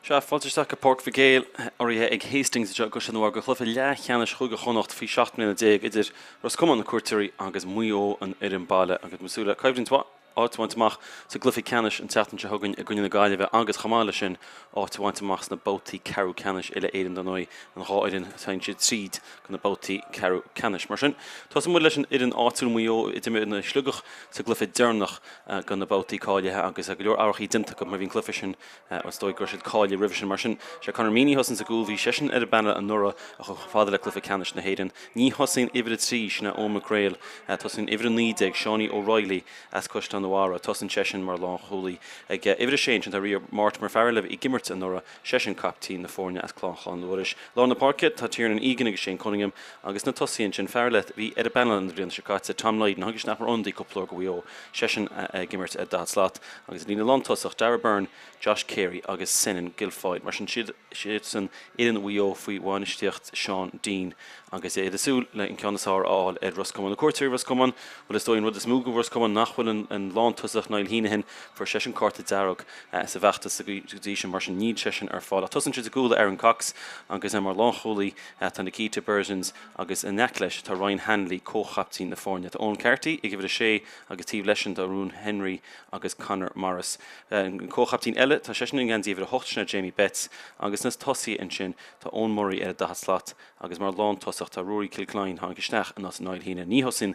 Sea, fáilte isteach go Páirc Mhic Éil, urraithe ag Hastings anseo i gCaisleán an Bharraigh do chluiche leathcheannais Chúige Chonnacht faoi 17 mbliana idir Ros Comáin na cuairteoirí agus Maigh Eo an fhoireann baile agus muid ag súil le coimhlint mhaith áit a bhaint amach sa gcluiche ceannais an tseachtain seo chugainn i gcoinne na Gaillimhe agus chomh maith leis sin áit a bhaint amach sna babhtaí ceathrú ceannais uile-Éireann dar ndóigh an dhá fhoireann a théann siad tríd go na babhtaí ceathrú ceannais. Mar sin, tosóidh muid leis an fhoireann áitiúil Maigh Eo a d'imir in aghaidh Sligeach sa gcluiche deireanach de na babhtaí cáilithe agus go leor athruithe déanta acu mar bhí an cluiche sin Is dóigh go raibh siad cáilithe roimhe sin. Mar sin, sé Conor Meaney a thosaíonn sa gcúl. Bhí seisean ar an bpainéal anuraidh a chuaigh chomh fada le cluiche ceannais na hÉireann. Ní thosaíonn uimhir 3, sin é Eoin McGrail. Tosaíonn uimhir 19, Seánie O'Reilly as Caisleán an Bharraigh. Tosaíonn seisean mar lánchúlaí. Ag uimhir 6 ansin tá Rio Mortimer, fear eile a bhí ag imirt anuraidh, seisean caiptín na foirne as Clochán Mhuiris. Lár na páirce, tá Tiernan Egan agus Shane Cunningham agus na tosaithe ansin, fear eile a bhí ar an bpainéal an bhliain seo caite, Tom Lydon, tháinig isteach mar ionadaí cúpla uair do Mhaigh Eo, seisean ag imirt ar 40 slat. Agus líne lántosach, Darragh Beirne, Josh Carey agus Senan Guilfoyle. Mar sin, siadsan fhoireann Mhaigh Eo faoi bhainistíocht Sean Deane agus iad ag súil le an ceann is fearr a fháil ar Ros Comáin. Na cuairteoirí Ros Comáin, bhuel is dóigh an rud is mó do Ros Comáin nach bhfuil an lántosach Niall Heneghan, fuair seisean cárta dearg sa bhfeachtas go dtí sin, mar sin níl seisean ar fáil. Ach tosaíonn siad sa gcúl le Aaron Cox agus mar lánchúlaí tá Nikita Berzins agus in aice leis tá Ryan Hanley, comhchaiptín na foirne. Tá Eoin Carty ag uimhir a sé agus taobh leisean tá Ruan Henry agus Conor Morris. An comhchaiptín eile, tá seisean i ngeansaí uimhir 8, sin é Jamie Betts, agus sna tosaithe ansin tá Eoin Murray ar an 40 slat agus mar lántosach tá Ruairí Kilcline, tháinig isteach in áit Niall Heneghan. Ní thosaíonn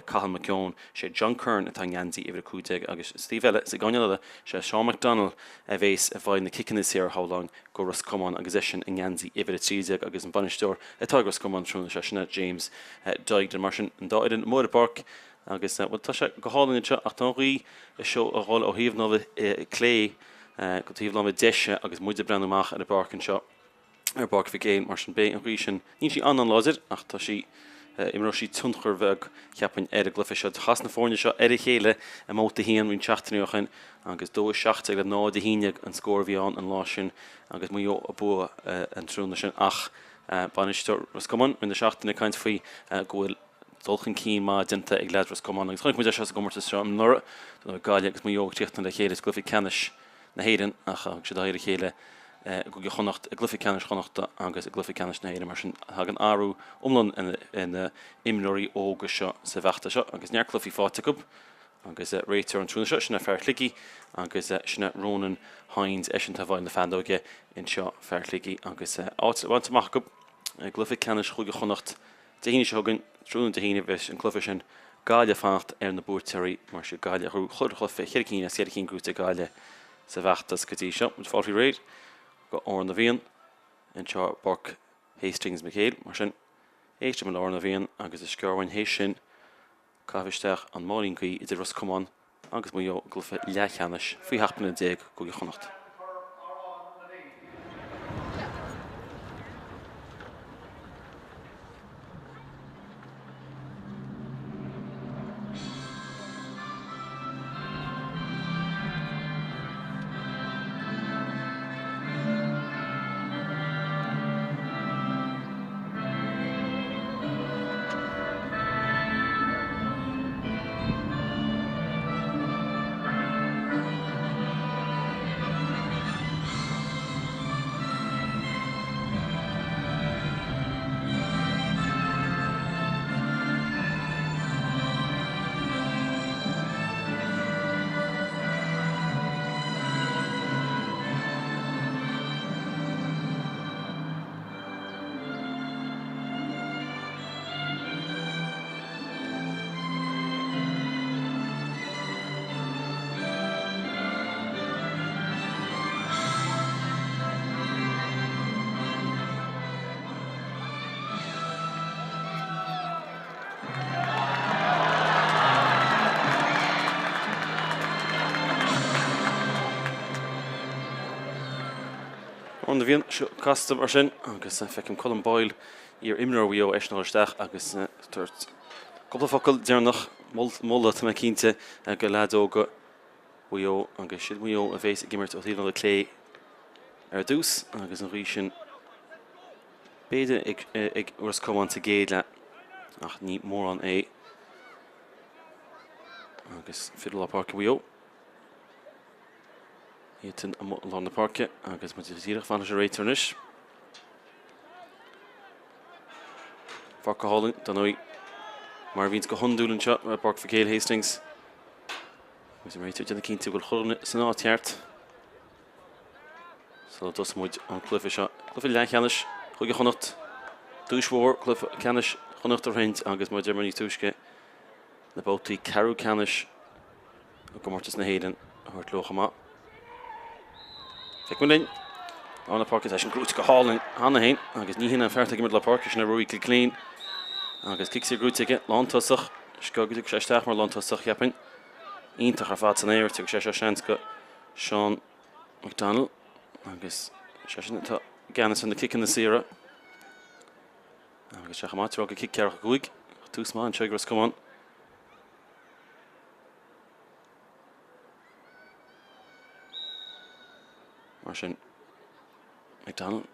Cathal McKeown, sé John Curran atá i ngeansaí uimhir 15 agus sa taobh eile, sa gcoirnéal eile, sé Seán McDonnell a bhéas ag fáil na ciceanna saora shamhlóinn go Ros Comáin agus eisean i ngeansaí uimhir 13 agus an bainisteoir atá ag Ros Comáin tráthnóna seo, sin é James Duignan. Mar sin, an dá fhoireann amuigh ar an bpáirc Agus, bhuel, tá sé go hálainn anseo ach tá an ghaoth seo ag dhul ó thaobh na láimhe clé go taobh láimhe deise agus muid ag breathnú amach ar an bpáirc anseo, ar Pháirc Mhic Éil, mar sin beidh an ghaoth sin, níl sí an-an-láidir ach tá sí, imreoidh sí tionchar bheag, cheapfainn, ar an gcluiche seo. Chas na foirne seo ar a chéile i mbabhta 1 roinnt seachtainí ó shin agus 2-17 le 0-11 an scór a bhí ann an lá sin agus Maigh Eo a bhuaigh an tráthnóna sin ach bainisteoir Ros Comáin roinnt na seachtaine ag caint faoi go bhfuil dul chun cinn maith déanta ag leaids Ros Comáin agus chonaic muid é seo sa gcomórtas seo anuraidh, Gaillimh agus Maigh Eo ag tíocht le chéile sa gcluiche ceannais na hÉireann ach thug siad aghaidh ar a chéile i gCúige Chonnacht i gcluiche ceannais Chonnachta agus i gcluiche ceannais na hÉireann. Mar sin tagann athrú iomlán ar na imreoirí óga seo sa bhfeachtas seo agus neart cluichí faighte acu agus réiteoir an tráthnóna seo, sin é fear Shligigh agus sin é Ronan Hynes, eisean atá i bhfeighil na feadóige anseo, fear Shligigh agus áit bainte amach acu i gcluiche ceannais Chúige Chonnacht Dé hAoine seo chugainn, tráthnóna Dé hAoine, beidh an cluiche sin, Gaillimh ag fanacht ar na buaiteoirí mar sin Gaillimh a ghnóthaigh chuile chluiche, cheithre cinn as cheithre cinn gnóthaithe ag Gaillimh sa bhfeachtas go dtí seo. Muid ag fáil faoi réir go Ár na bhFiann anseo i bPáirc Hastings Mhic Éil. Mar sin, éistfidh muid le Ár na bhFiann agus is gearr uainn théis sin caitheamh isteach an máilín guí idir Ros Comáin agus Maigh Eo i gcluiche leathcheannais faoi sheacht mbliana Cúige Chonnacht. Ár na bhFiann seo casta mar sin agus feicim Colm Boyle, iar-imreoir Mhaigh Eo, eisean ag dul isteach agus tabhairt cúpla focal deireanach, moladh tá mé cinnte, go leaids óga Mhaigh Eo agus siad Maigh Eo a bhéas ag imirt ó thaobh na láimhe clé ar dtús agus an ghaoth sin b'fhéidir ag ag Ros Comáin sa gcéad leath ach ní mórán é agus fir lár páirce Mhaigh Eo. Iadsan amuigh i lár na páirce agus muid díreach ag fanacht leis an réiteoir anois. Páirc go hálainn, dar ndóigh, mar a bhíonns go hiondúil anseo i bPáirc Mhic Éil Hastings. Agus an réiteoir ag déanamh cinnte go bhfuil chuile dhuine san áit cheart sula dtosóidh muid an cluiche seo. Cluiche leathcheannais Chúige Chonnacht, duais mhór, cluiche ceannais Chonnacht a roinnt agus mar a deir mé níos túisce, na babhtaí ceathrú ceannais i gcomórtas na hÉireann a thabhairt leo chomh maith. Feicfidh muid linn. Lár na páirce, tá sin gnóite go hálainn cheana féin agus ní hin an fear atá ag imirt lár páirce, sin é Ruairí Kilcleen agus cic saor gnóite aige, lántosach, seo go dtiocfaidh sé isteach mar lántosach, cheapfainn. Iontach ar fad san aer, tiocfaidh sé seo seans go Seán McDonnell agus seisean atá i gceannas ar na ciceanna saora. Agus sé chomh maith, tráth go cic 45, tús maith anseo ag Ros Comáin. Mar sin, McDonnell.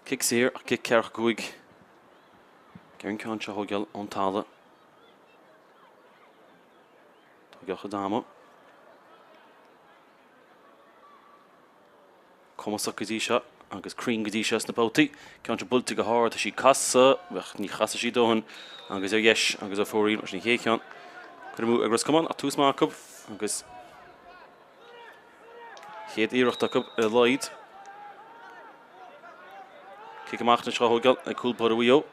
Cic saor ach cic 45. Ar an ceann seo a thógáil ón talamh. Tógáil a chuid ama. Cumasach go dtí seo agus cruinn go dtí seo sna babhtaí. Ceann seo buailte go hard, tá sí ag casadh, ach ní chasfaidh sí dóthain agus ar dheis agus ar fóraoil mar sin an chéad cheann. Curtha amú ag Ros Comáin ach tús maith acu agus chéad iarracht acu ar a laghad. Cic amach anois á thógáil ag cúl báire Mhaigh Eo.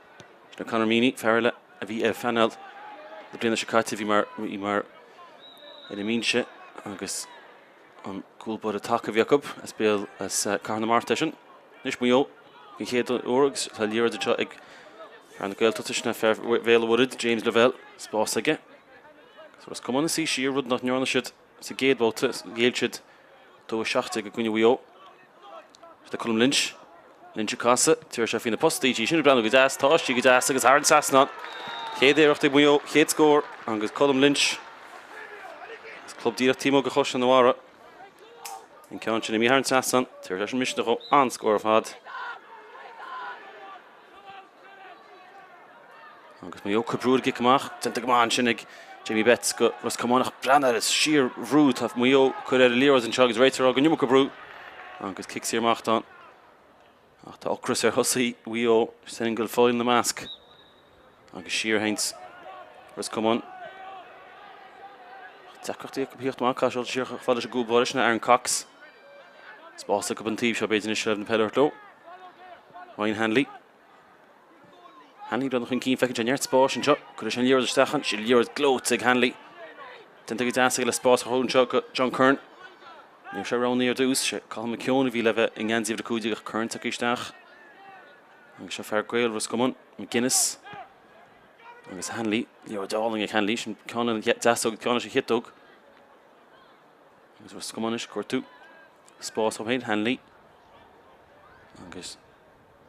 Sin Conor Meaney, fear eile a bhí ar phainéal na bliana seo caite, bhí mar, bhí mar ar an mbinse agus An cúl báire taca a bhí acu as béal as Cathair na Mart eisean. Anois Maigh Eo den chéad uair agus tá liathróid anseo ag fear na Gaeltachta sin fear Bhéal an Mhuirthead, James Lavelle, spás aige. Agus Ros Comáin ag suí siar, rud nach ndearna siad sa gcéad bhabhta, ghéill siad 2-17 i gcoinne Mhaigh Eo. Tá Colm Lynch. Lynch ag casadh, tabharfaidh sé faoi na postaí, sin ag breathnú go deas, tá sí go deas agus thar an trasnán. Chéad iarracht ag Maigh Eo, chéad scór agus Colm Lynch as club díreach taobh amuigh de Chaisleán an Bharraigh. An ceann sin imithe thar an trasnán, tabharfaidh sé sin misneach dó, an-scór ar fad. Agus Maigh Eo ag cur brú ar an gcic amach, déanta go maith ansin ag Jamie Betts go Ros Comáin ach breathnaigh ar an síorbhrú tá Maigh Eo ag cur ar an liathróid anseo agus réiteoir ag rá go an iomarca brú agus cic saor amach ann. Ach tá ocras ar thosaí Mhaigh Eo, Senan Guilfoyle ina measc agus siar a théanns Ros Comáin. Deacrachtaí acu theacht amach, caithfidh siad siar chomh fada leis an gcúl báire sin Aaron Cox. Spás acu an taobh seo b'fhéidir anois le na peile a thabhairt leo. Ryan Hanley. Hanley ag breathnú chun cinn, feiceann sé neart spáis anseo. Cuirfidh sé an liathróid isteach ann. Sin liathróid gleoite ag Hanley. Déanta go deas aige le spás a chruthú anseo go John Curran. Ní raibh sé roghnaithe ar dtús. Sé Cathal McKeown a bhí le bheith i ngeansaí uimhir 15 ach Curran tagtha isteach. Agus seo fear Gael Ros Comáin, McGuinness agus Hanley. Liathróid álainn ag Hanley. Sin ceann lena deasóg, ceann leis an chiotóg. Agus Ros Comáin anois ag cuartú spás dóibh féin, Hanley. Agus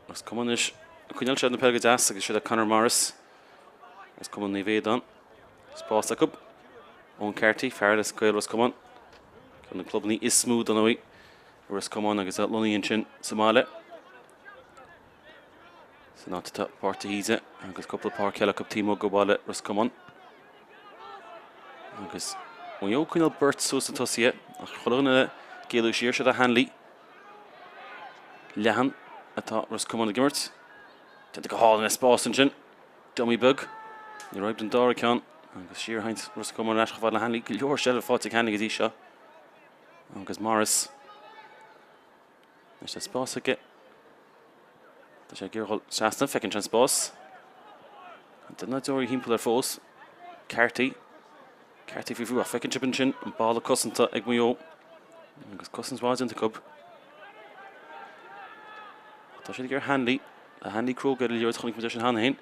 Ros Comáin anois ag coinneáil seilbh na peile go deas agus siad ag Conor Morris as Cumann Naomh Aodán. Spás acu. Eoin Carty, fear eile as Gaeil Ros Comáin. Ceann de na clubanna is mó dar ndóigh i Ros Comáin agus é lonnaithe ansin sa mbaile. San áit atá Páirc de hÍde agus cúpla páirc eile acu taobh amuigh de bhaile Ros Comáin. Agus Maigh Eo ag coinneáil beirt suas sna tosaithe ach chuile dhuine eile ag éalú siar siad a Hanley. Leathan atá Ros Comáin ag imirt. Déanta go hálainn le spás ansin. Dummy beag. Ní raibh den dara ceann. Agus siar a théanns Ros Comáin ar ais chomh fada le Hanley. Go leor seilbhe faighte ag Hanley go dtí seo. Agus Morris. Anois tá spás aige. Tá sé ag iarraidh dhul trasna. Feiceann sé an spás. An duine deoraí thimpeall air fós. Carty. Carty faoi bhrú ach feiceann sibh ansin an balla cosanta ag Maigh Eo. Agus cosaint mhaith déanta acu. Tá siad ag iarraidh Hanley. Tá Hanley cróga ar an liathróid, chonaic muid é sin cheana féin.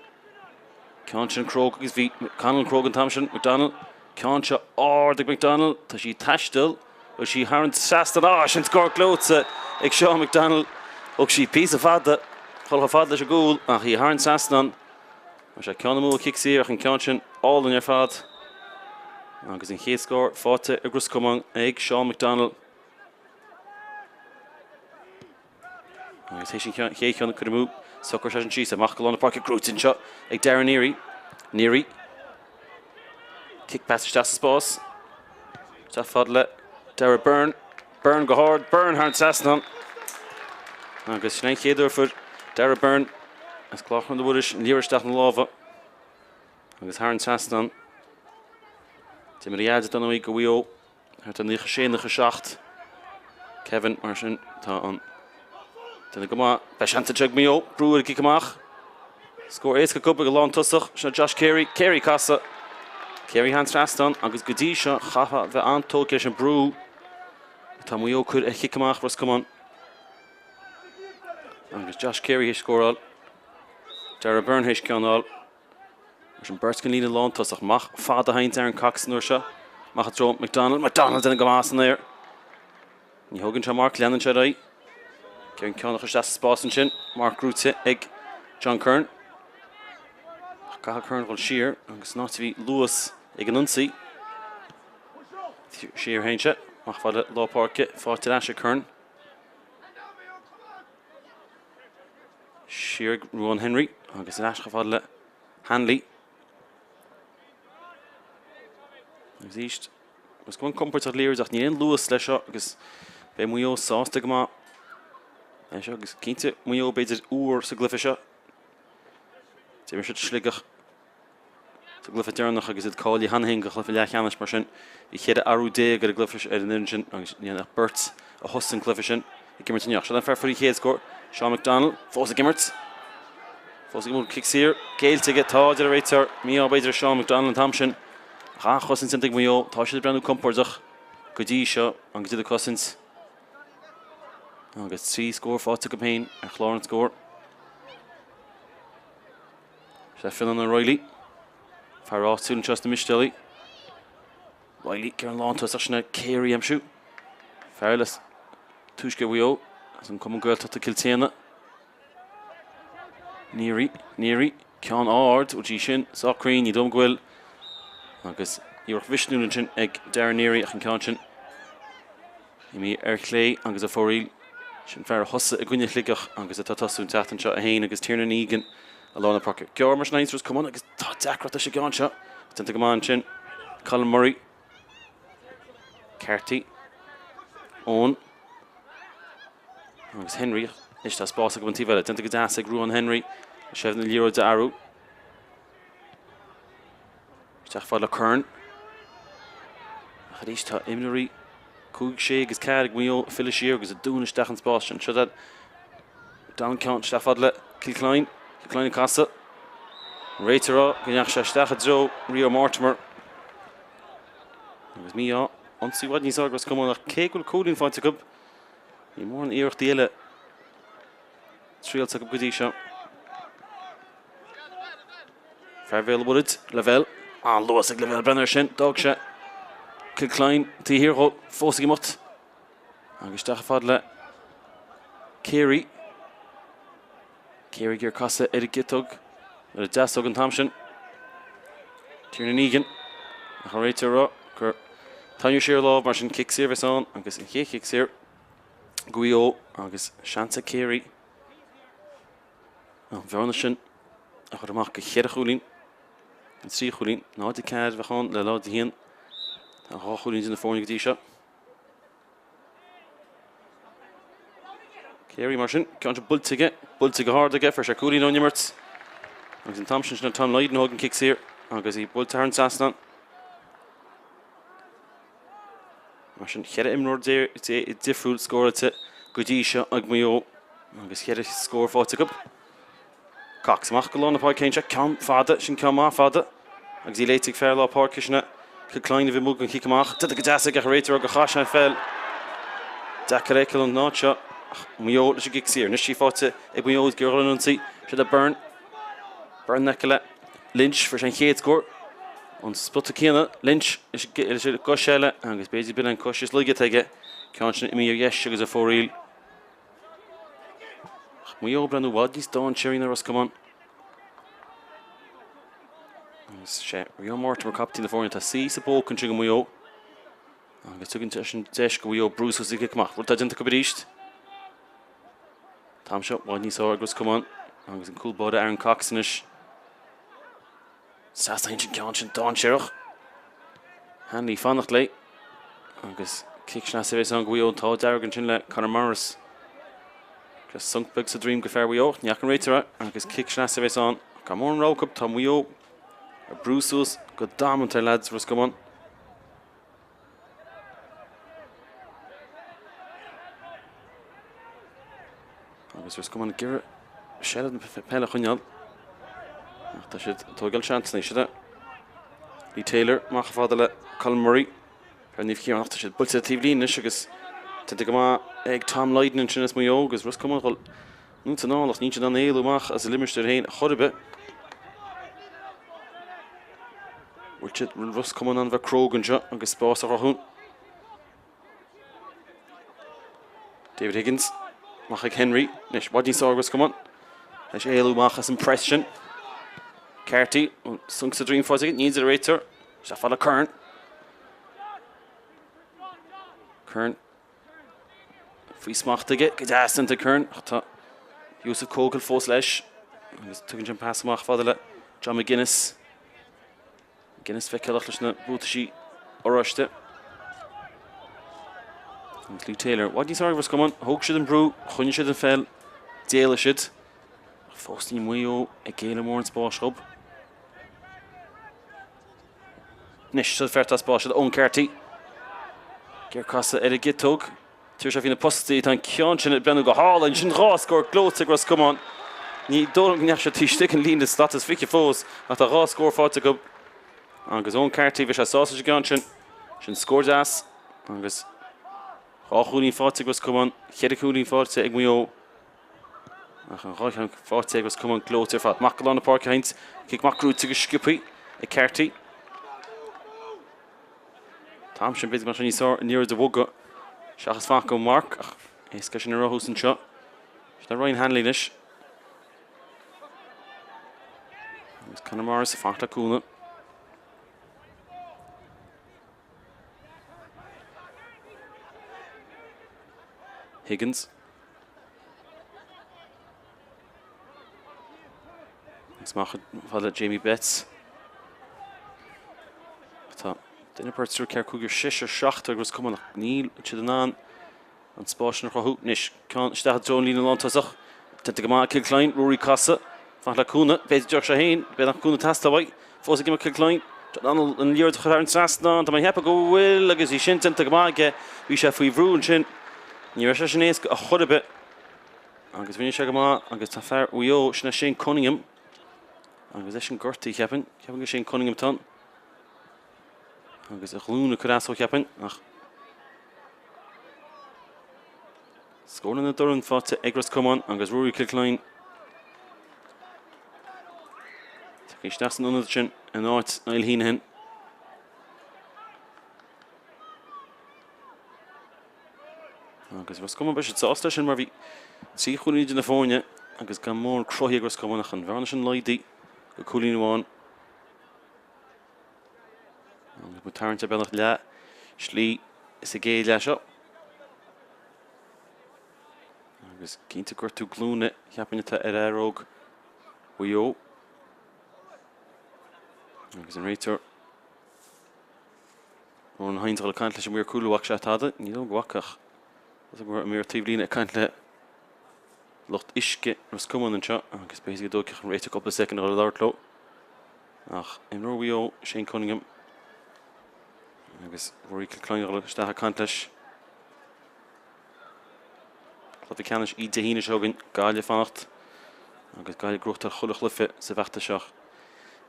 Ceann sin cróga agus bhí McConnell cróga an t-am sin. McDonnell. Ceann seo ard ag McDonnell. Tá sí ag taisteal. Bhfuil sí thar an trasnán? Á, sin scór gleoite ag Seán McDonnell. Thóg sí píosa fada, chomh chomh fada leis an gcúl, ach í thar an trasnán. Tá sé ceann amú ó chic saor ach an ceann sin álainn ar fad. Agus an chéad scór faighte ag Ros Comáin ag Seán McDonnell. Agus théis an chéad cheann curtha amú, socraigh seisean síos amach go lár na páirce gnóite anseo ag Darren Neary. Neary. Kick pass isteach sa spás. Isteach fad le Darragh Byrne. Byrne go hard, Byrne thar an trasnán agus sin é an chéad uair a fuair Darragh Byrne as Clár Chrann na Mhuiris an liathróid isteach ina lámha agus thar an trasnán. D'imir a dhaid dar ndóigh do Mhaigh Eo thart ar 96, 97. Kevin, mar sin, tá an duine go maith. Beidh seans anseo ag Maigh Eo, brú ar an gcic amach. Scór éasca acu ag an lántosach, sin Josh Carey. Carey casadh. Carey thar an trasnán agus go dtí seo chaithfeá bheith an-tógtha leis an brú atá Maigh Eo ag cur ar chic amach Ros Comáin. Agus Josh Carey théis scóráil. Darragh Byrne théis ceann a fháil. Leis an beirt den líne lántosach. Amach fada a théann Darren Cox an uair seo. Amach i dtreo McDonald. McDonald déanamh go maith san aer. Ní thógann sé marc, leanann sé ar aghaidh. Ag iarraidh an ceann a chur isteach sa spás ansin. Marc gnóthaithe ag John Curran. Ach caithfidh Curran dhul siar agus san áit a bhí luas ag an ionsaí. Siar a théann sé. Amach fad le lár páirce. Faighte ar ais ag Curran. Siar ag Ruán Henry agus ar ais chomh fada le Hanley. Agus arís, Ros Comáin compordach liathróid ach níl aon luas leis seo agus beidh Maigh Eo sásta go maith leis seo agus cinnte Maigh Eo b'fhéidir úr sa gcluiche seo. D'imir siad Sligeach sa gcluiche deireanach agus iad cáilithe cheana féin do chluiche leathcheannais mar sin bhí 14 athrú ar an gcluiche ar an fhoireann sin agus níl ach beirt a thosaigh an cluiche sin ag imirt inniu. Seo an fear a fuair an chéad scór, Seán McDonnell, fós ag imirt. Fós ag imirt cic saor, géillte aige, tá, deir an réiteoir, mí-ádh b'fhéidir ar Seán McDonnell an t-am sin. Ach an-chosaint déanta ag Maigh Eo, tá siad ag breathnú compordach go dtí seo agus iad ag cosaint. Agus 3 scór faighte acu féin ar chlár an scóir. Sé Fionán O'Reilly, fear áitiúil anseo sna Mistéalaigh. Reilly ar an lántosach sin é Carey a aimsiú. Fear eile as tuaisceart Mhaigh Eo, as an Cumann Gaeltachta Cill tSéadhna. Neary, Neary, ceann ard, bhfuil sí sin sách cruinn, ní dóigh liom go bhfuil. Agus iarracht mhisniúil ansin ag Darren Neary ach an ceann sin Imithe ar chlé agus ag fóraoil. Sin fear a thosaigh i gcoinne Shligeach agus atá ag tosú an tseachtain seo, é féin agus Tiernan Egan i lár na páirce. Gearr mar sin a Ros Comáin agus tá deacracht leis an gceann seo. Déanta go maith ansin. Colin Murray. Carty. Owen. Agus Henry. Anois tá spás acu an taobh eile. Déanta go deas ag Ruán Henry. Seilbh na liathróide a athrú. Isteach fad le Curran. Ach arís tá imreoirí 5, 6 agus 4 ag Maigh Eo ag filleadh siar agus ag dúnadh isteach an spás sin. Seo an ceann isteach fad le Kilcline. Kilcline ag casadh. An réiteoir ag rá go ndeachaigh sé isteach i dtreo Rio Mortimer. Agus mí-ádh. Ionsaí i bhfad níos fearr ag Ros Comáin ach cé go bhfuil cúilín faighte acu, níl mórán iarrachtaí eile triailte acu go dtí seo. Fear Bhéal an Mhuirthead, Lavelle. An-luas ag Lavelle, breathnaigh air sin. D'fhág sé Kilcline taobh thiar dhó, fós ag imeacht. Agus isteach fad le Carey. Carey ag iarraidh casadh ar an gciotóg, ar an deasóg an t-am sin. Tiernan Egan. Ach an réiteoir ag rá gur tarraingíodh siar a lámh mar sin cic saor a bheas ann agus an chéad chic saor do Mhaigh Eo agus seans ag Carey. An bhearna sin a chur amach go cheithre chúilín, nó trí chúilín, 0-4 a bheadh ann le 0-1. Tá dhá chúilín idir na foirne go dtí seo. Carey mar sin, ceann seo buailte aige, buailte go hard aige, fuair sé cúilín ón imirt. Agus an t-am sin sin Tom Lydon a thóg an cic saor agus í buailte thar an trasnán. Mar sin, cheithre imreoir difriúil scóráilte go dtí seo ag Maigh Eo agus cheithre scór faighte acu. Cox amach go lár na páirce anseo, ceann fada, sin ceann maith fada agus í léite ag fear lár páirce sin é Kilcline a bhí amuigh don chic amach. Déanta go deas aige ach an réiteoir gur chaith sé an pheil. Deacair a fheiceáil ón áit seo ach Maigh Eo leis an gcic saor. Anois í faighte ag Maigh Eo ag iarraidh dul ar an ionsaí. Seo le Byrne. Byrne in aice le Lynch, fuair sé an chéad scór ón spota céanna. Lynch leis an gcois eile agus b'fhéidir b'in an cois is laige atá aige. Ceann sin imithe ar dheis agus ar fóraoil. Ach Maigh Eo ag breathnú i bhfad níos dainséaraí ná Ros Comáin. Agus sé Rio Mortimer captaen na foirne atá suí sa bpóca ansin do Mhaigh Eo. Agus tugann sé sin deis do Mhaigh Eo brú suas an cic amach. Rud atá déanta acu arís. An t-am seo i bhfad níos fearr ag Ros Comáin agus an cúl báire Aaron Cox anois. Trasna an ceann sin dainséarach. Hanley fanacht léi agus Cic sneasa a bheas ann do Mhaigh Eo. An t-ádh dearg ansin le Conor Morris. Just sonc beag sa droim go fear Mhaigh Eo. Ní fhaca an réiteoir é agus cic sneasa a bheas ann. Gan mórán rogha acu, tá Maigh Eo ag brú suas go damanta ar leaids Ros Comáin. Agus Ros Comáin ag iarraidh seilbh na peile a choinneáil. Ach tá siad ag tógáil seansanna, siad. Lee Taylor amach chomh fada le Colin Murray. Fear Naomh Ciarán ach tá siad buailte taobh líne anois agus déanta go maith ag Tom Lydon ansin as Maigh Eo agus Ros Comáin ag dul anonn is anall ach níl siad in ann éalú amach as a limistéar féin chor ar bith. Bhfuil siad bhfuil Ros Comáin in ann bheith cróga anseo agus spás a chruthú. David Higgins amach ag Henry. Anois, i bhfad níos fearr ag Ros Comáin. Leis éalú amach as an press sin. Carty, sonc sa droim faighte aige, ní deir an réiteoir. Isteach fada Curran. Curran faoi smacht aige, go deas déanta Curran, ach tá Joseph Cogle fós leis agus tugann sé an pas amach fada le John McGuinness. McGuinness feiceálach leis na buataisí oráiste. Agus Lee Taylor, i bhfad níos fearr ag Ros Comáin, thóg siad an brú, choinnigh siad an pheil, d'éalaigh siad. Ach fós níl Maigh Eo ag géilleadh mórán spáis dhób. Anois, seo fear atá spáis, Eoin Carty. Ag iarraidh casadh ar an gciotóg. Tabharfaidh sé faoi na postaí. Tá an ceann sin ag breathnú go hálainn. Sin 2 scór gleoite ag Ros Comáin. Ní dóigh liom go ndeachaigh sé taobh istigh den líne slat is 20 fós ach tá 2 scór faighte acu. Agus Eoin Carty, bhí sé sásta leis an gceann sin. Sin scór deas agus 2 chúilín faighte ag Ros Comáin, 4 chúilín faighte ag Maigh Eo. Ach an 2 cheann faighte ag Ros Comáin gleoite ar fad. Amach go lár na páirce Hynes, cic amach gnóite go sciobtha ag Carty. An t-am sin b'fhéidir go mbeadh sé níos fearr an liathróid a bhogadh seachas fanacht go marc ach éasca sin a rá thuas anseo. Sin é Ryan Hanley anois. Agus Conor Morris ag fanacht le cúnamh. Higgins. Agus amach fada le Jamie Betts. Tá duine, beirt, triúr, ceathrar, cúigear, seisear, seachtar ag Ros Comáin ach níl siad in ann an spás sin a chruthú. Anois, ceann isteach i dtreo an líne lántosach. Déanta go maith ag Kilcline, Ruairí Casadh. Fanacht le cúnamh, b'fhéidir go dtiocfaidh sé féin, b'fhéidir nach cúnamh ag teastáil uaidh. Fós ag imeacht Kilcline. John O'Donnell an liathróid a chur thar an trasnán. Tá mé ag ceapadh go bhfuil agus í sin déanta go maith aige. Bhí sé faoi bhrú ansin. Ní raibh sé sin éasca a chor ar bith. Agus rinne sé go maith agus tá fear Mhaigh Eo, sin é Shane Cunningham. Agus eisean gortaithe, cheapfainn. Ceapaim gur Shane Cunningham atá ann. Agus a ghlúin ag cur as dó, cheapfainn, ach scór ina dorn faighte ag Ros Comáin agus Ruairí Kilcline tagtha isteach san ionad sin in áit Niall Heneghan. Agus Ros Comáin, beidh siad sásta leis sin mar bhí 3 chúilín idir na foirne agus gan mórán cruthaithe ag Ros Comáin ach an bhearna sin laghdaithe go cúilín amháin. Agus muid tarraingt ar beagnach leath slí sa gcéad leath seo. Agus cinnte gortú glúine cheapfainn atá ar fhear óg Mhaigh Eo. Agus an réiteoir Ronan Hynes ag dul ag caint leis an maor cúil an bhfaca sé tada, ní dóigh go bhfaca ach go raibh an maor taobhlíne ag caint le lucht uisce Ros Comáin anseo agus b'fhéidir go dtógfadh an réiteoir cúpla soicind a dhul ag labhairt leo. Ach imreoir Mhaigh Eo, Shane Cunningham agus Rory Kilcline ag dul isteach ag caint leis. Cluiche ceannais Dé hAoine seo chugainn, Gaillimh ag fanacht agus Gaillimh ag gnóthachtáil chuile chluiche sa bhfeachtas seo.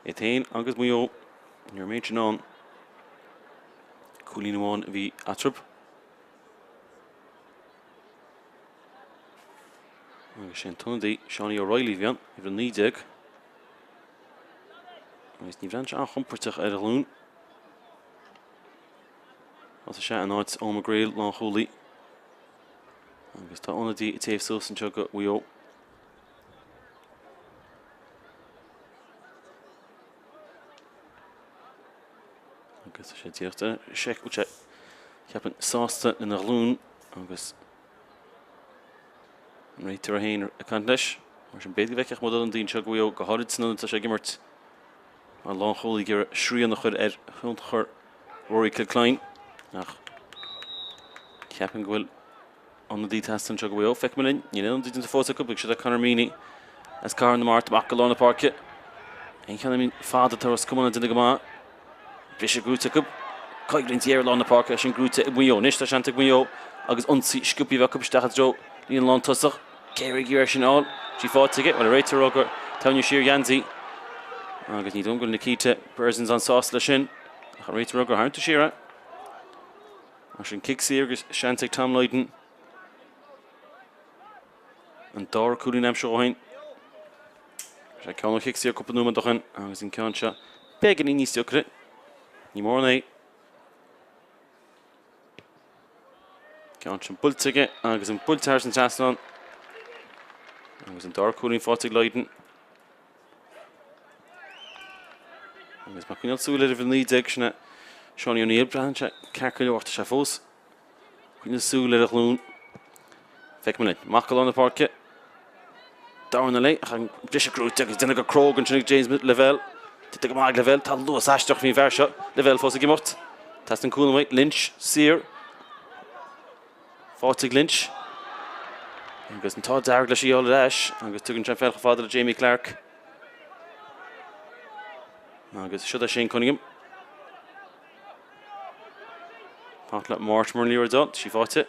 Iad féin agus Maigh Eo, ní raibh an méid sin ann. Cúilín amháin a bhí eatarthu. Agus sé an t-ionadaí Seánie O'Reilly a bhí ann, uimhir 19. Agus ní bhreathnaíonn sé an-chompordach ar a ghlúin. Thosaigh sé in áit Eoin McGrail, lánchúlaí. Agus tá ionadaí ag téamh suas anseo go Mhaigh Eo. Agus tá sé díreach de seic sé cheapfainn sásta lena ghlúin agus an réiteoir féin ag caint leis. Mar sin b'fhéidir go bhfeicfeadh muid ionadaí anseo go Mhaigh Eo go háirid san ionad tá sé ag imirt mar lánchúlaí ag iarraidh srian a chur ar thionchar Rory Kilcline. Ach. Ceapaim go bhfuil ionadaí ag teastáil anseo do Mhaigh Eo. Feicfidh muid linn. Níl aon ionadaí déanta fós acu. Beidh siad ag Conor Meaney as Cathair na Mart amach go lár na páirce. Aon cheann a fada atá Ros Comáin ag déanamh go maith. Briseadh gnóite acu. Coimhlint ghéar i lár na páirce é sin gnóite ag Maigh Eo. Anois tá seans ag Maigh Eo agus ionsaí sciobtha a bheith acu isteach i dtreo líne lántosach. Carey ag iarraidh sin a fháil. Sí faighte aige. Bhuel, an réiteoir ag rá gur tarraingíodh siar a gheansaí. Agus ní dóigh liom go bhfuil Nikita Berzins an-sásta leis sin. Ach an réiteoir ag rá gur tharraing tú siar é. Mar sin, cic saor agus seans ag Tom Lydon an dara cúilín a aimsiú ó shin. Sé ceann ó chic saor cúpla nóiméad ó shin agus an ceann seo beagáinín níos deacra. Ní mórán é. Ceann sin buailte aige agus an buailte thar an trasnán. Agus an dara cúilín faighte ag Lydon. Agus mé ag coinneáil súil ar uimhir 19 sin é Seánie O'Neill, breathnaíonn sé ceart go leor, tá sé fós ag coinneáil súil ar a ghlúin. Feicfidh muid linn. Amach go lár na páirce. Darna léi, ach an briseadh gnóite agus déanta go cróga ansin ag James Lavelle. Déanta go maith ag Lavelle, tá luas aisteach faoin bhfear seo. Lavelle fós ag imeacht. Teastaíonn cúnamh uaidh. Lynch, saor. Faighte ag Lynch. Agus an t-ádh dearg leis í a fháil ar ais agus tugann sé an pheil chomh fada le Jamie Clarke. Agus siod é Shane Cunningham. Fanacht le Mortimer an liathróid, tá sí faighte.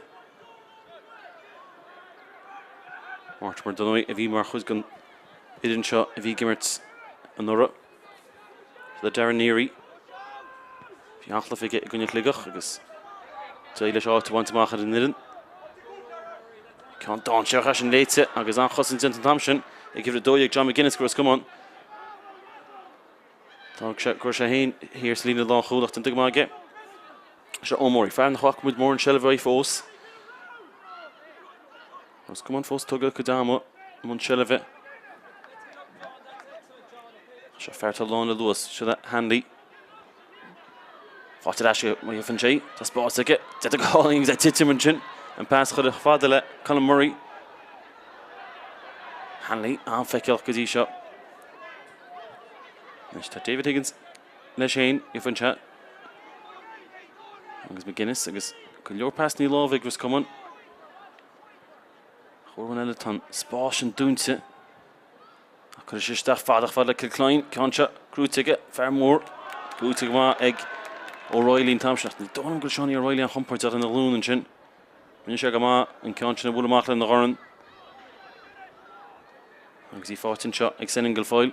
Mortimer dar ndóigh a bhí mar chuid den fhoireann seo a bhí ag imirt anuraidh. Le Darren Neary. Bhí an-chluiche aige i gcoinne Shligeach agus d'éirigh leis áit a bhaint amach ar an bhfoireann. Ceann dainséarach é sin léite agus an-chosaint déanta an t-am sin ag uimhir 12 John McGuinness do Ros Comáin. D'fhág sé go raibh sé féin thiar sa líne lánchúil ach déanta go maith aige. Seo Eoin Morey, fear nach bhfaca muid mórán seilbhe uaidh fós. Ros Comáin fós tugtha cuid ama i mbun seilbhe. Seo fear atá lán le luas, seo é Hanley. Faighte ar ais aige má gheibheann sé, tá spás aige, déanta go hálainn agus é ag titim ansin. An pas curtha chomh fada le Colm Murray. Hanley an-fheiceálach go dtí seo. Anois tá David Higgins leis féin, gheibheann sé. Agus McGuinness agus go leor pasanna láimhe ag Ros Comáin. Chomhartha eile tá an spás sin dúnta. Ach cuirfidh sé isteach fada chomh fada le Kilcline. Ceann seo gnóite aige, fear mór. Gnóite go maith ag O'Reilly an t-am sin. Ach ní dóigh liom go bhfuil Seánie O'Reilly an-chompordach ina ghlúin ansin. Rinne sé go maith an ceann sin a bhualadh amach lena dhorn. Agus í faighte anseo ag Senan Guilfoyle.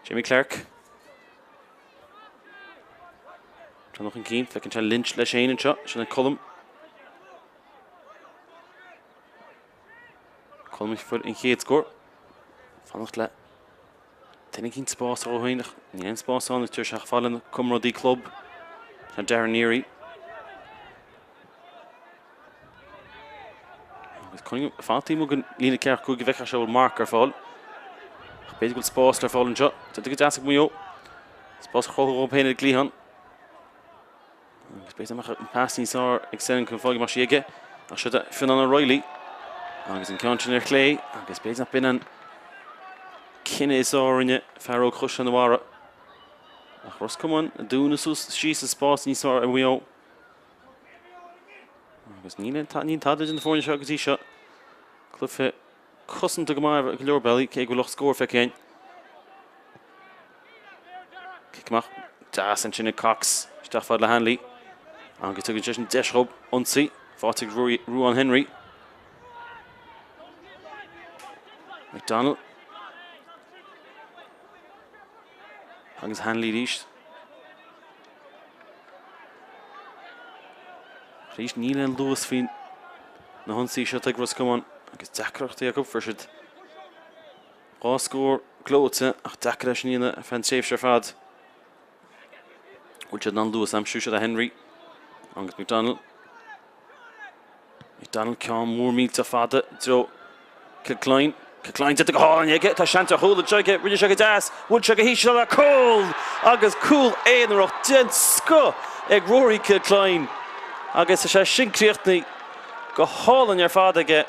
Jamie Clarke. Téann chun cinn, feiceann sé Lynch leis féin anseo, sin é Colm. Colm a fuair an chéad scór. Fanacht le duine eicínt spás a dhó féin ach níl aon spás ann ag tabhairt isteach fad lena comrádaí club. Tá Darren Neary. Agus Cunningham fanacht taobh amuigh den líne 45 go bhfeicfeadh sé an bhfuil marc ar fáil. Ach b'fhéidir go bhfuil spás le fáil anseo. Déanta go deas ag Maigh Eo. Spás a chruthú dhóibh féin ar an gcliathán. Agus b'fhéidir nach mbeadh an pas níos fearr ag Senan chun fáil go mbeadh sí aige. Ach seo do Fionán O'Reilly. Agus an ceann sin ar chlé. Agus b'fhéidir nach b'in an cinneadh is fearr a rinne fear óg Chaisleán an Bharraigh. Ach Ros Comáin ag dúnadh suas síos an spás níos fearr ar Mhaigh Eo. Agus níl aon tada idir na foirne seo go dtí seo. Cluiche cosanta go maith ar go leor bealaí, cé go bhfuil 8 scór feicthe againn. Cic amach deas ansin ag Cox, isteach fad le Hanley. Agus tugann sé sin deis dhóibh ionsaí, faighte ag Ruán Henry. McDonnell. Agus Hanley arís. Arís níl aon luas faoi na hionsaí seo ag Ros Comáin agus deacrachtaí acu. Fuair siad 2 scór gleoite ach deacair é sin a dhéanamh ar feadh an tréimhse ar fad. Bhfuil siad in ann luas a aimsiú? Seo do Henry agus McDonnell. McDonnell ceann mór millteach fada i dtreo Kilcline. Kilcline déanta go hálainn aige. Tá seans ar chúl anseo aige. Rinne sé go deas. Bhuail sé go híseal le cúl! Agus cúl aonarach den scoth ag Rory Kilcline. Agus tá sé sin críochnaithe go hálainn ar fad aige.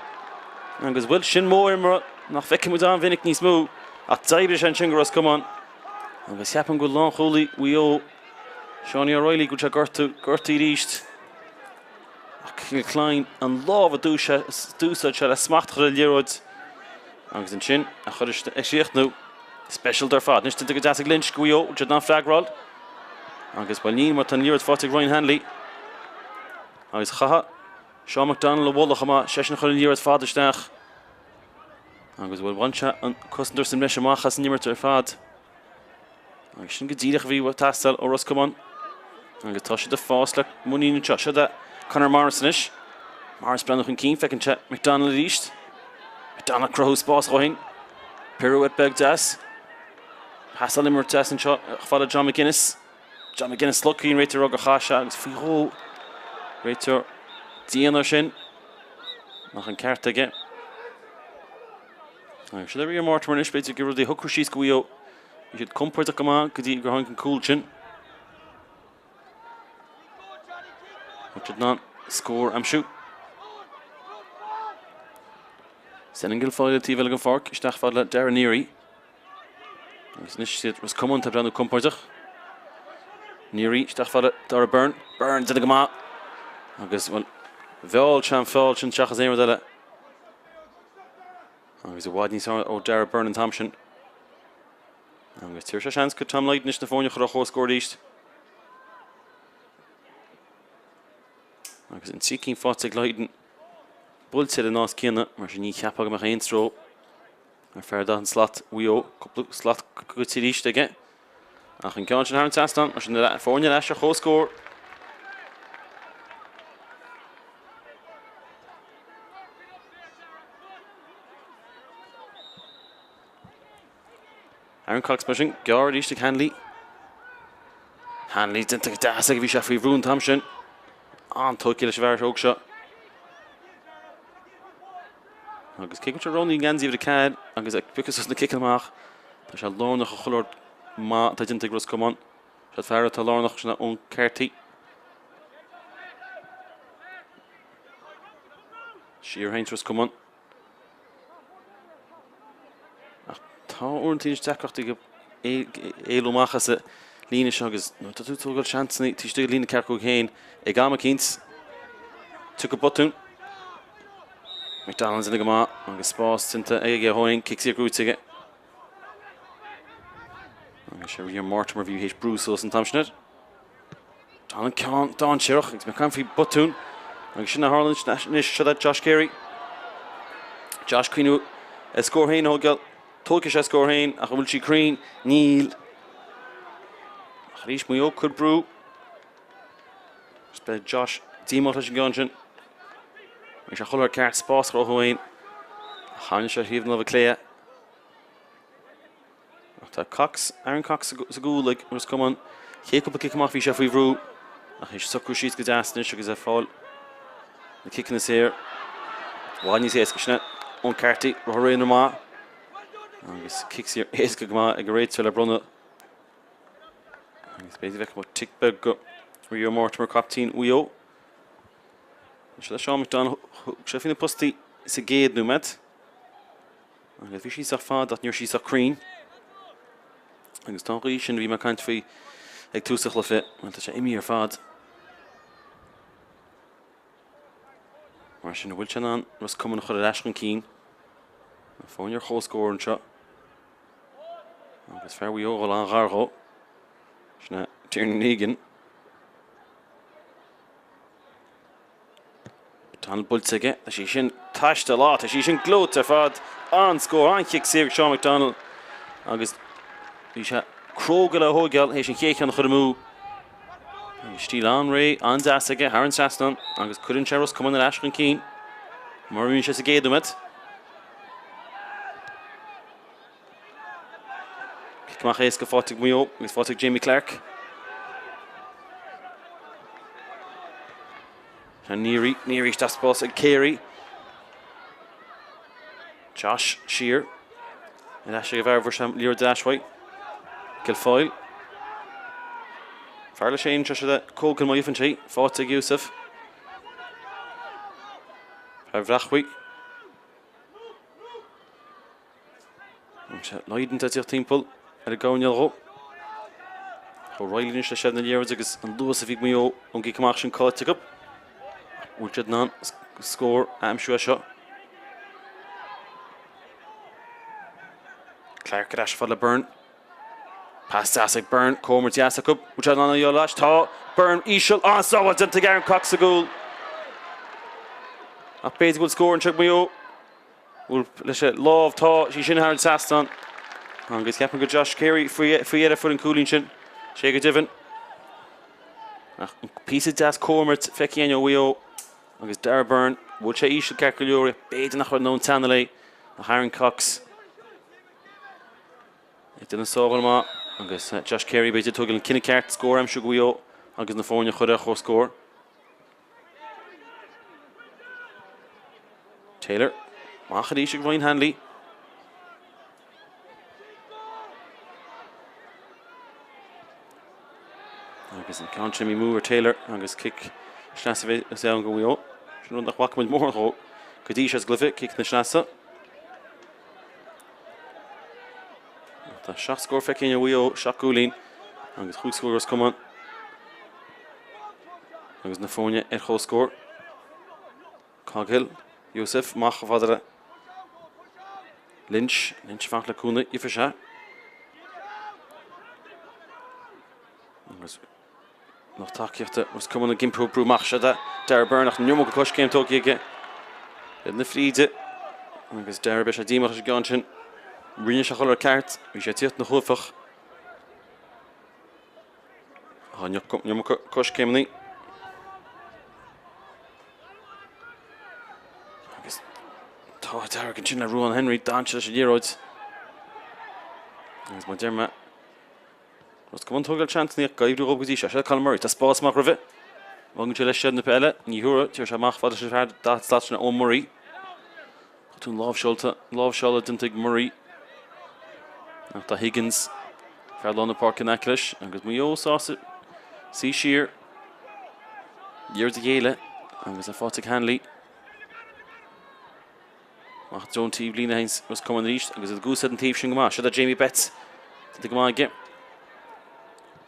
Agus bhuel, sin modh imeartha nach bhfeicfidh muid an-mhinic níos mó. Ach d'oibrigh sé ansin do Ros Comáin. Agus ceapaim go bhfuil lánchúlaí Mhaigh Eo. Seánie O'Reilly go bhfuil sé gortú, gortaithe arís. Ach Kilcline an lámh a d'úsáid sé le smacht a chur ar an liathróid agus ansin a chur a chríochnú. Speisialta ar fad. Anois déanta go deas ag Lynch go Mhaigh Eo, bhfuil siad in ann freagráil? Agus bhuel níl mar tá an liathróid faighte ag Ryan Hanley. Agus chaith Seán McDonnell a mhullach amach, seisean a chuir an liathróid fada isteach. Agus bhuel bhain sé an cosantóir sa mbreis amach as an imirt ar fad. Agus sin go díreach a bhí ag teastáil ó Ros Comáin. Agus tá siad ag fás le muinín anseo. Seo é Conor Morris anois. Morris breathnú chun cinn, feiceann sé McDonnell arís. McDonnell ag cruthú spás dhó féin. Pirouette beag deas. Pasáil imirt deas anseo chomh fada le John McGuinness. John McGuinness slogtha, an réiteoir ag rá gur chaith sé agus faoi dhó. Réiteoir dian air sin. Ach an ceart aige. Agus seo Rio Mortimer anois, b'fhéidir gur rudaí a shocrú síos go Mhaigh Eo. Bhí siad compordach go maith go dtí gur tháinig an cúl sin. Bhfuil siad in ann scór a aimsiú. Senan Guilfoyle taobh eile den pháirc, isteach fad le Darren Neary. Agus anois siad Ros Comáin atá ag breathnú compordach. Neary isteach fad le Dara Byrne. Byrne déanta go maith. Agus, bhuel, mheall sé an feall sin seachas aon rud eile. Agus i bhfad níos fearr ó Dara Byrne an t-am sin. Agus tabharfaidh sé seans go Tom Lydon anois na foirne a chur ar comhscór arís. Agus an 3 cinn faighte ag Lydon buailte ar an nós céanna, mar sin ní cheapfá go mbeadh aon stró ar fear dath an slat Mhaigh Eo, cúpla slat goidte arís aige. Ach an ceann sin thar an trasnán, mar sin na foirne ar ais ar comhscór. Aaron Cox mar sin, gearr arís ag Hanley. Hanley déanta go deas aige, bhí sé faoi bhrú an t-am sin. An-tógtha leis an bhfear óg seo. Agus cé go bhfuil sé roghnaithe i ngeansaí uimhir 4 agus ag piocadh suas na ciceanna amach, tá sé lárnach i chuile rud maith atá déanta ag Ros Comáin. Siad fear atá lárnach sin Eoin Carty. Siar théann Ros Comáin. Ach tá uaireanta anois deacrachtaí ag éalú amach as an líne seo agus nuair atá tú ag tógáil seansanna taobh istigh de líne ceathracha 5 féin ag am eicínt, tiocfaidh botún. McDonald's ina go maith agus spás déanta aige dhó féin, cic saor gnóite aige. Agus sé Rian Mortimer a bhí théis brú suas an t-am sin air. Tá an ceann dainséarach agus mé ag caint faoi botún agus sin a tharla anois seo é Josh Carey. Josh cuimhniú a scór féin a thógáil. Tógfaidh sé a scór féin ach an bhfuil sí cruinn? Níl. Ach arís Maigh Eo ag cur brú. Agus beidh Josh díomách leis an gceann sin. Bhí sé chuile ceart spás a chruthú féin. Ach tháinig sé ar thaobh na láimhe clé. Ach tá Cox, Aaron Cox sa gcúl ag Ros Comáin. Chéad cúpla cic amach bhí sé faoi bhrú ach théis socrú síos go deas anois agus é ag fáil na ciceanna saor. I bhfad níos éasca sin é. Eoin Carty, rotha raon maith agus cic saor éasca go maith ag an réiteoir le bronnadh. Agus b'fhéidir bheadh tic beag go Rio Mortimer captaen Mhaigh Eo. Seo le Seán McDonald, thug sé faoi na postaí sa gcéad nóiméad. Agus bhí sí sách fada ach ní raibh sí sách cruinn. Agus tá an ghaoth sin a bhí mé ag caint faoi ag tús an chluiche, bhuel tá sé imithe ar fad. Mar sin, an bhfuil sé in ann Ros Comáin a chur ar ais chun cinn? Na foirne ar comhscór anseo. Agus fear Mhaigh Eo ag dul an-ghar dhó. Sin é Tiernan Egan. McDonald buailte aige, tá sí sin taisteal, á, tá sí sin gleoite ar fad. An-scór, an-chic saor ag Seán McDonald agus bhí sé cróga le thóigeáil théis an chéad cheann a chur amú. Agus stíl an-réidh, an-deas aige thar an trasnán agus cuireann sé Ros Comáin ar ais chun cinn mar a rinne sé sa gcéad nóiméad. Cic amach éasca faighte ag Maigh Eo agus faighte ag Jamie Clarke. Tá Neary, Neary isteach spás ag Carey. Josh siar. Ar ais ag an bhfear a bhfuair sé an liathróid ar ais uaidh. Guilfoyle. Fear leis féin, seo siad Colgan má gheibheann sé. Faighte ag Yusuf. Fear Bhreachmhaigh. Lydon ag tíocht timpeall ar an gcoirnéal dhó. O'Reilly anois le seilbh na liathróide agus an luas a bhí ag Maigh Eo ón gcic amach sin caillte acu. Bhfuil siad in ann scór a aimsiú as seo? Clarke ar ais fad le Byrne. Pas deas ag Byrne, comhimirt deas acu. Bhfuil siad in ann a dhul leis? Tá Byrne íseal, an-sábháil déanta ag Aaron Cox sa gcúl. Ach b'fhéidir go bhfuil scór anseo ag Maigh Eo. Bhfuil leis an lámh, tá sí sin thar an trasnán. Agus ceapaim gur Josh Carey faoi dheireadh a fuair an cúilín sin. Sé go deimhin. Ach an píosa deas comhimirt feicthe againn ó Mhaigh Eo agus Darragh Byrne. Bhuail sé íseal ceart go leor, b'fhéidir nach raibh a ndóthain teanna léi ach Aaron Cox ag déanamh sábháil maith agus Josh Carey b'fhéidir ag tógáil an cinneadh ceart scór a aimsiú do Mhaigh Eo agus na foirne a chur ar chomhscór. Taylor. Amach arís ag Ryan Hanley. Agus an ceann sin amú ar Taylor agus cic sleasa a bheas ann do Mhaigh Eo. Sin rud nach bhfaca muid mórán dhó go dtí seo sa gcluiche, ciceanna sleasa. Tá 7 scór feicthe ag Maigh Eo, 7 gcúilín agus chúig scór Ros Comáin agus na foirne ar chomhscór. Coghill, Youssef, amach chomh fada le Lynch, Lynch ag fanacht le cúnamh, gheobhaidh sé. Agus Lucht tacaíochta Ros Comáin ag iompú brú amach. Seo Darragh Byrne ach an iomarca coiscéim tógtha aige ar na fríde agus Darragh beidh sé díomách leis an gceann sin. Rinne sé a chuile rud ceart, bhí sé ag tíocht ina chuaifeach. Ach an iomarca coiscéimeanna. Agus tá dearg ansin le Ruán Henry, d'fhan sé leis an liathróid. Agus mar deir mé, Ros Comáin ag tógáil seansanna ach ag oibriú dhóibh go dtí seo. Seo Colm Murray. Tá spás amach roimhe. Fágann sé leis seilbh na peile. Ní thabharfaidh. Tabharfaidh sé amach fad leis an fear 40 slat sin Eoin Murray. Botún láimhseáilte, láimhseála déanta ag Murray. Ach tá Higgins, fear lár na páirce in aice leis agus Maigh Eo sásta suí siar. Liathróid a ghéilleadh agus é faighte ag Hanley. Amach i dtreo an taobh líne a théann Ros Comáin arís agus iad ag úsáid an taobh sin go maith. Seo do Jamie Betts. Déanta go maith aige.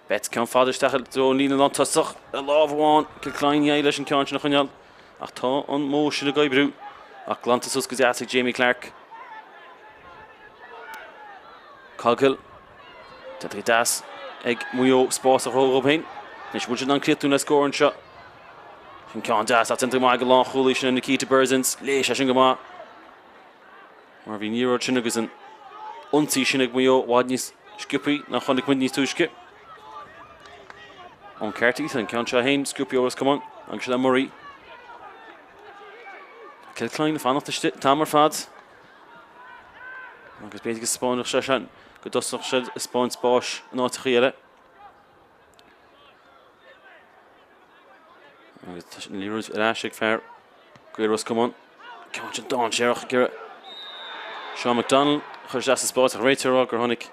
Betts ceann fada isteach i dtreo an líne lántosach. Le lámh amháin, Kilcline ní éirigh leis an ceann sin a choinneáil. Ach tá an modh sin ag oibriú. Ach glanta suas go deas ag Jamie Clarke. Coghill. Déanta go deas ag Maigh Eo spás a chruthú dhóibh féin. Anois bhfuil siad in ann críochnú le scór anseo. Sin ceann deas ach déanta go maith ag an lánchúlaí sin Nikita Berzins. Léigh sé sin go maith. Mar bhí an liathróid sin agus an ionsaí sin ag Maigh Eo i bhfad níos sciobthaí ná chonaic muid níos túisce. Eoin Carty, an ceann seo féin, sciobthaí ó Ros Comáin agus sin é Murray. Kilcline ag fanacht istigh an t-am ar fad. Agus b'fhéidir go spáinfeadh sé sin go dtosódh siad ag spáint spáis in áiteachaí eile. Agus tá an liathróid ar ais ag fear Gaeil Ros Comáin. Ceann sin dainséarach ag iarraidh Seán McDonnell a chur isteach sa spás ach réiteoir ag rá gur tháinig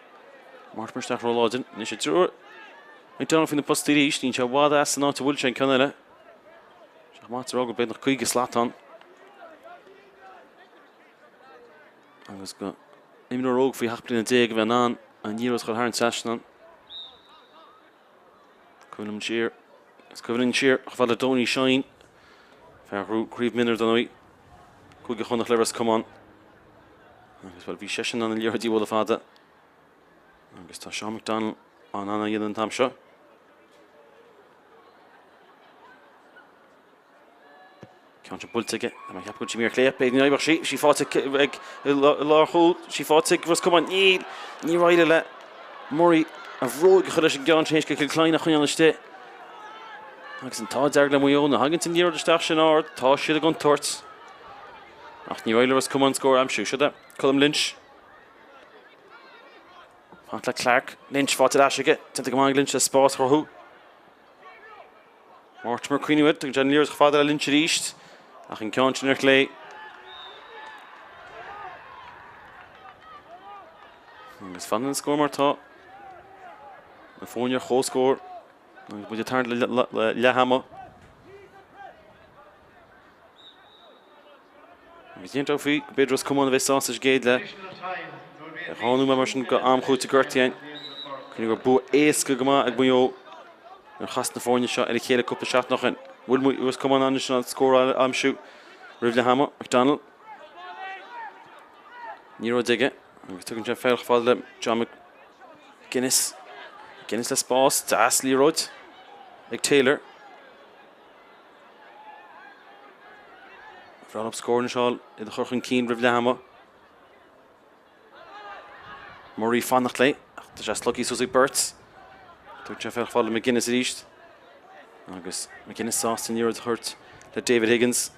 Mortimer isteach róláidir. Anois i dtreo McDonnell faoi na postaí arís. Níl sé i bhfad as an áit a bhfuil sé an ceann eile. Sé maith a rá gur beagnach 50 slat ann. Agus go imreoir óg faoi 17 bliana a bheith in ann an liathróid a chur thar an trasnán. Cuimhním siar, is cuimhin linn siar chomh fada le Donie Shine, fear a ghnóthaigh Craobh Mionúr dar ndóigh, Cúige Chonnacht le Ros Comáin. Agus bhuel, bhí seisean in ann an liathróid a bhualadh fada. Agus tá Seán McDonnell in ann a dhéanamh an t-am seo. Ceann sin buailte aige. Tá mé ag ceapadh go bhfuil sí ar chlé. B'fhéidir ní oibreoidh sí. Sí faighte ag i lár chúl. Sí faighte ag Ros Comáin. Níl. Níor éirigh le Murray a bhróig a chur leis an gceann sin théis do Kilcline a choinneáil istigh. Agus an t-ádh dearg le Maigh Eo. Nuair a thagann an liathróid isteach sin ard, tá siad i gcontúirt. Ach níor éirigh le Ros Comáin scór a aimsiú. Seo é Colm Lynch. Fanacht le Clarke. Lynch faighte ar ais aige. Déanta go maith ag Lynch le spás a chruthú. Mortimer cuimhniú air, tugann sé an liathróid chomh fada le Lynch arís, ach an ceann sin ar chlé. Agus fanann an scór mar atá. Na foirne ar chomhscór agus muid ag tarraingt le leath ama. Agus dhéanfá faoi go b'fhéidir Ros Comáin a bheith sásta sa gcéad leath. Dhá nóiméad mar sin go am chúitimh gortaithe. Cé go raibh bua éasca go maith ag Maigh Eo nuair a chas na foirne seo ar a chéile cúpla seachtain ó shin. Bhfuil Ros Comáin in ann an scór a aimsiú roimh leath ama? McDonnell. Liathróid aige agus tugann sé an pheil chomh fada le John McGuinness. McGuinness le spás, deas liathróid ag Taylor. Bhreá leo scór anois a fháil iad a chur chun cinn roimh leath ama. Murray fanacht léi ach tá sé slogtha suas ag beirt. Tugann sé an pheil chomh fada le McGuinness arís. Agus McGuinness sásta an liathróid a thabhairt le David Higgins.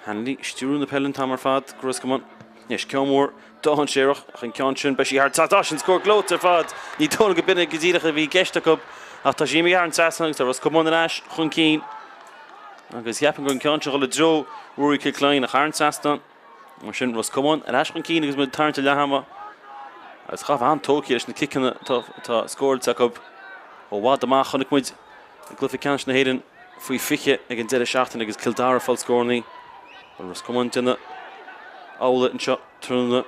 Hanley ag stiúradh na peile an t-am ar fad do Ros Comáin. Anois ceann mór dainséarach ach an ceann sin beidh sí thar an trasnán. Sin scór gleoite ar fad. Ní dóigh liom go b'in é go díreach a bhí i gceist acu ach tá sí imithe thar an trasnán agus tá Ros Comáin ar ais chun cinn. Agus cheapfainn go raibh an ceann seo ag dul i dtreo Ruairí Kilcline ach thar an trasnán. Mar sin Ros Comáin ar ais chun cinn agus muid ag tarraingt ar leath ama. Agus chaithfeá a bheith an-tógtha leis na ciceanna atá scóráilte acu ó bhfad amach. Chonaic muid i gcluiche ceannais na hÉireann faoi 20 ag an deireadh seachtaine agus Cill Dara ag fáil scórannaí. Bhuel Ros Comáin ag déanamh amhlaidh anseo tráthnóna.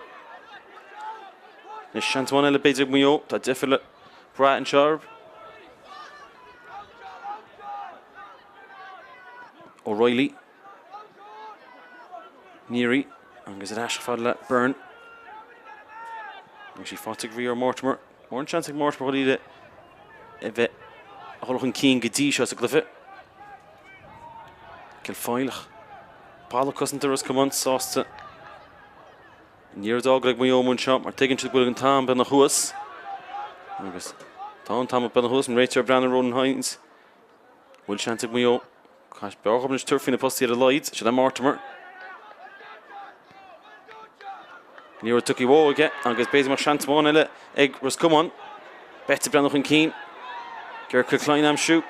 Anois seans amháin eile b'fhéidir ag Maigh Eo. Tá deifir le brath anseo orthu. O'Reilly. Neary agus ar ais fad le Byrne. Agus í faighte ag Rio Mortimer. Mórán seans ag Mortimer chun iad a bheith a dhul chun cinn go dtí seo sa gcluiche. Kilfoyle ach balla cosanta Ros Comáin sásta. An liathróid a fhágáil ag Maigh Eo anseo mar tuigeann siad go bhfuil an t-am beagnach thuas. Agus tá an t-am beagnach thuas an réiteoir ag breathnú Ronan Hynes. Bhfuil seans ag Maigh Eo? B'fhearr dhóibh anois tabhairt faoi na postaí ar a laghad. Sin é Mortimer. Liathróid tugtha uaidh aige agus b'fhéidir go mbeadh seans amháin eile ag Ros Comáin. Betts ag breathnú chun cinn. Ger Kilcline a aimsiú.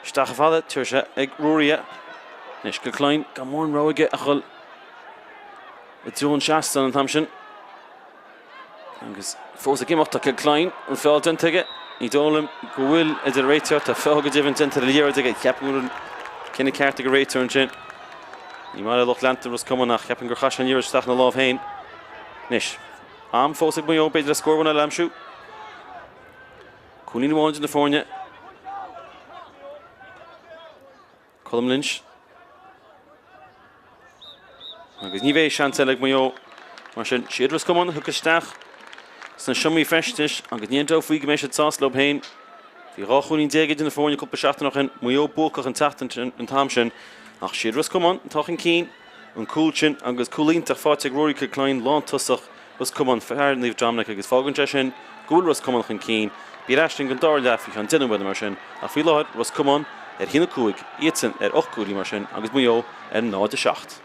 Isteach chomh fada, tabharfaidh sé ag Ruairí é. Anois Kilcline, gan mórán rogha aige ach dhul i dtreo an tseastáin an t-am sin. Agus fós ag imeacht tá Kilcline, an feall déanta aige. Ní dóigh liom go bhfuil a deir an réiteoir, tá feall go deimhin déanta ar an liathróid aige. Ceapaim go bhfuil an cinneadh ceart ag an réiteoir ansin. Ní maith le lucht leanta Ros Comáin ach ceapaim gur chaith sé an liathróid isteach ina lámh féin. Anois, am fós ag Maigh Eo, b'fhéidir le scór amháin eile a aimsiú. Cúilín amháin idir na foirne. Colm Lynch. Agus ní bheidh seans eile ag Maigh Eo. Mar sin, siad Ros Comáin a thiocfas isteach sna seomraí feistis agus ní aon dabht faoi go mbeidh siad sásta leo féin. Bhí 12 chúilín idir na foirne cúpla seachtain ó shin, Maigh Eo buacach an tseachtain sin, an t-am sin, ach siad Ros Comáin atá chun cinn, an cúl sin agus cúl iontach faighte ag Rory Kilcline, lántosach Ros Comáin, fear Naomh Dominic agus fágann sé sin go bhfuil Ros Comáin chun cinn. Bí ar ais linn don dara leath faoi cheann 10 nóiméad mar sin ach faoi láthair Ros Comáin ar 1-5, iadsan ar 8 gcúilín mar sin agus Maigh Eo ar 0-7.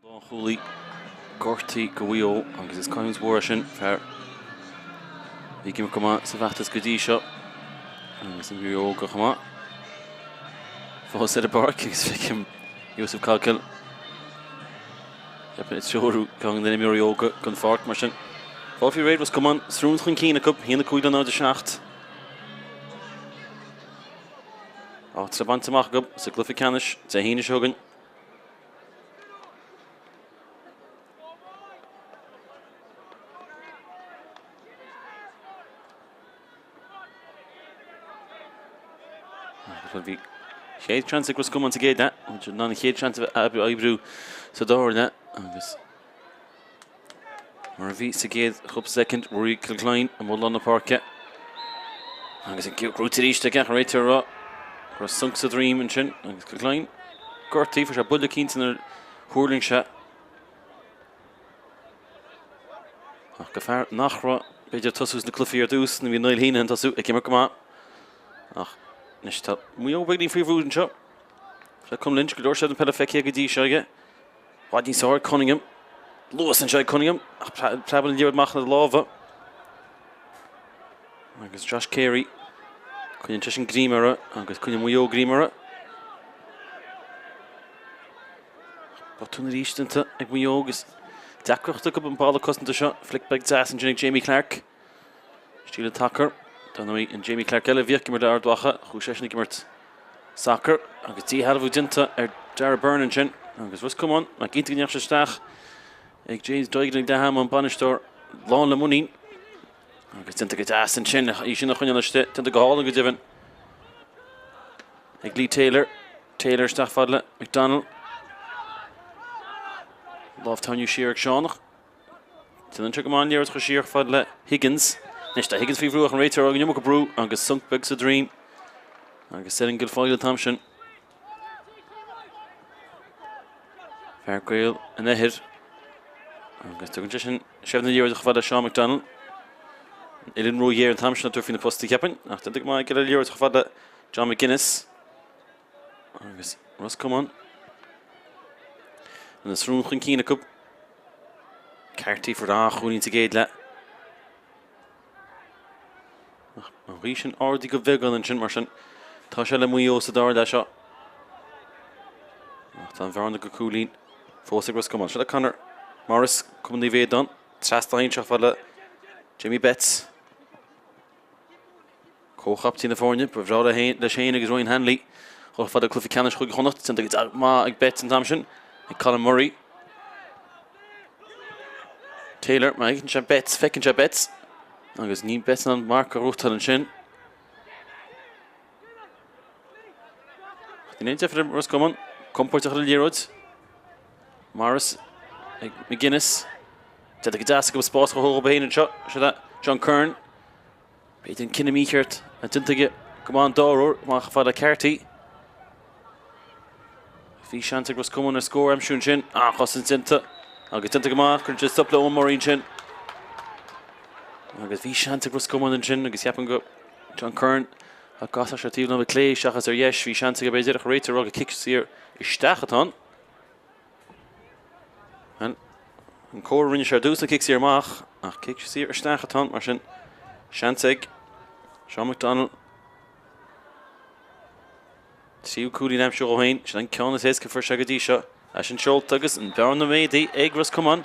An dá chúlaí gortaithe do Mhaigh Eo agus is cailliúint mhór é sin, fear a bhí ag imirt go maith sa bhfeachtas go dtí seo agus imreoirí óga chomh maith fós ar an bpáirc agus feicim Joseph Coghill ag treorú ceann de na himreoirí óga den pháirc mar sin. Fáil faoi réir Ros Comáin, srón chun cinn acu, 1-5 le 0-7. Áit le baint amach acu sa gcluiche ceannais Dé hAoine seo chugainn. Bhí chéad seans ag Ros Comáin sa gcéad leath, ná an chéad seans a oibriú sa dara leath agus Mar a bhí sa gcéad chúpla soicind, Ruairí Kilcline i lár na páirce agus an gnóite arís aige, an réiteoir ag rá go raibh sonc sa droim ansin agus Kilcline gortaithe, fuair sé buille cinnte nuair a thuirling sé. Ach do fear nach raibh b'fhéidir ag tosú sna cluichí ar dtús, nuair a bhí Niall Heneghan ag tosú ag imirt go maith. Ach anois tá Maigh Eo beagáinín faoi bhrú anseo. Seo Colm Lynch, go leor seilbh peile feicthe go dtí seo aige. I bhfad níos fearr ag Cunningham. Luas anseo ag Cunningham ach preabann an liathróid amach ina lámha. Agus Josh Carey. Coinníonn seisean greim uirthi agus coinníonn Maigh Eo greim uirthi. Botún arís déanta ag Maigh Eo agus deacracht acu an balla cosanta seo. Flic beag deas ansin ag Jamie Clarke. Istigh le tacar. Dar ndóigh an Jamie Clarke eile a bhíodh ag imirt le Ard Mhacha, chuaigh seisean ag imirt sacar agus díshealbhú déanta ar Darragh Byrne ansin agus Ros Comáin, nach iontach go ndeachaigh sé isteach ag James Duignan ag leath ama, an bainisteoir lán le muinín agus déanta go deas ansin í sin a choinneáil istigh, déanta go hálainn go deimhin ag Lee Taylor. Taylor isteach fad le McDonnell. Lámh tarraingthe siar ag Seán ach Déanann sé go maith an liathróid a chur siar fad le Higgins. Anois tá Higgins faoi bhrú ach an réiteoir ag an iomarca brú agus sonc beag sa droim. Agus Erin Guilfoyle an t-am sin. Fear Gaoth an Aithair. Agus tugann sé sin seilbh na liathróide chomh fada le Seán McDonnell. An uillinn róghéar an t-am sin a tabharfaí na postaí cheapfainn. Ach déanta go maith aige le liathróid chomh fada le John McGuinness. Agus Ros Comáin ina srón chun cinn acu. Carty fuair dhá chúilín sa gcéad leath. Ach an ghaoth sin ardaithe de bheagán ansin mar sin tá sé le Maigh Eo sa dara leath seo. Ach tá an bhearna de chúilín fós ag Ros Comáin. Seo le Conor Morris, Cumann Naomh Aodán, trasna anseo fad le Jamie Betts. Comhchaptaen na foirne, ba bhreá leis féin agus Ryan Hanley dul fada cluiche ceannais Chúige Chonnacht. Déanta go maith ag Betts an t-am sin, ag Colin Murray. Taylor, má fheiceann sé Betts, feiceann sé Betts. Agus níl Betts in ann marc a ghnóthachtáil ansin. Níl aon deifir ar Ros Comáin, compordach ar an liathróid. Morris ag McGuinness. Déanta go deas acu spás a chruthú dóibh féin anseo. Seo é John Curran. B'fhéidir an cinneadh mícheart déanta aige go maith an dara huair, amach fad le Carty. Bhí seans ag Ros Comáin ar scór a aimsiú ansin, an-chosaint déanta agus déanta go maith, cuireann sé stop le Eoin Murray ansin. Agus bhí seans ag Ros Comáin ansin agus cheapfainn go John Curran dá gcasfadh sé taobh na clé seachas ar dheis, bhí seans aige b'fhéidir ach réiteoir ag rá gur cic saor isteach atá ann. An comhartha a rinne sé ar dtús ná cic saor amach, ach cic saor isteach atá ann, mar sin seans ag Seán McDonnell tríú cúilín a aimsiú dhó féin. Sin an ceann is éasca a fuair sé go dtí seo. É sin seolta agus an bhearna méadaithe ag Ros Comáin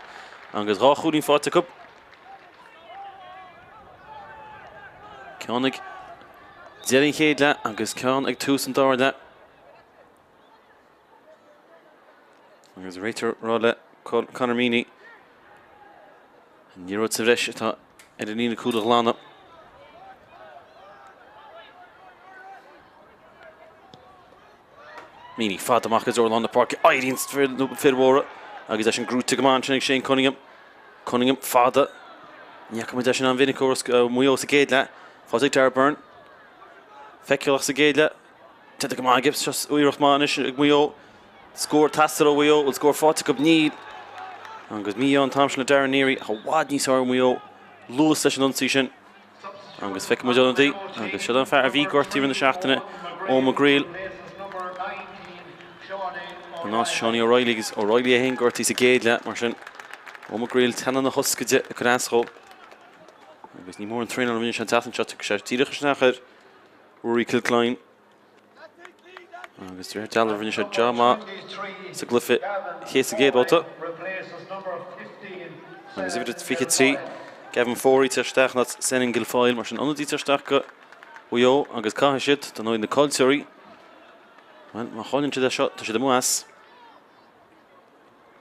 agus 2 chúilín faighte acu. Ceann ag deireadh an chéad leath agus ceann ag tús an dara leath. Agus réiteoir ag rá le Conor Meany an liathróid sa bhreis atá ar an líne cúil a ghlanadh. Meany fada amach i dtreo lár na páirce, éiríonn fir mhóra agus é sin gnóite go maith ansin ag Shane Cunningham. Cunningham fada. Ní fhaca muid é sin an-mhinic ó Mhaigh Eo sa gcéad leath. Faighte ag Darragh Byrne. Feiceálach sa gcéad leath. Déanta go maith aige. Seo iarracht maith anois ag Maigh Eo. Scór ag teastáil ó Mhaigh Eo. Bhfuil scór faighte acu? Níl. Agus mí-ádh an t-am sin le Darren Neary. Ach i bhfad níos fearr ó Mhaigh Eo. Luas leis an ionsaí sin. Agus feicfidh muid ionadaí. Agus seo an fear a bhí gortaithe i rith na seachtaine, Eoin McGreal. In áit Seánie O'Reilly agus O'Reilly é féin gortaithe sa gcéad leath, mar sin Eoin McGreal teannán na hioscaide ag cur as dhó. Agus ní mór an traenáil a rinne sé an tseachtain seo, tiocfaidh sé díreach isteach ar Ruairí Kilcline. Agus de réir dealraimh rinne sé job maith sa gcluiche chéad sa gcéad bhabhta. Agus uimhir 23, Gavin Forey ag teacht isteach in áit Senan Guilfoyle, mar sin ionadaí ag teacht isteach go Mhaigh Eo agus caithfidh siad, dar ndóigh na caillteoirí, Bhuel, má chailleann siad é seo, tá siad amuigh as.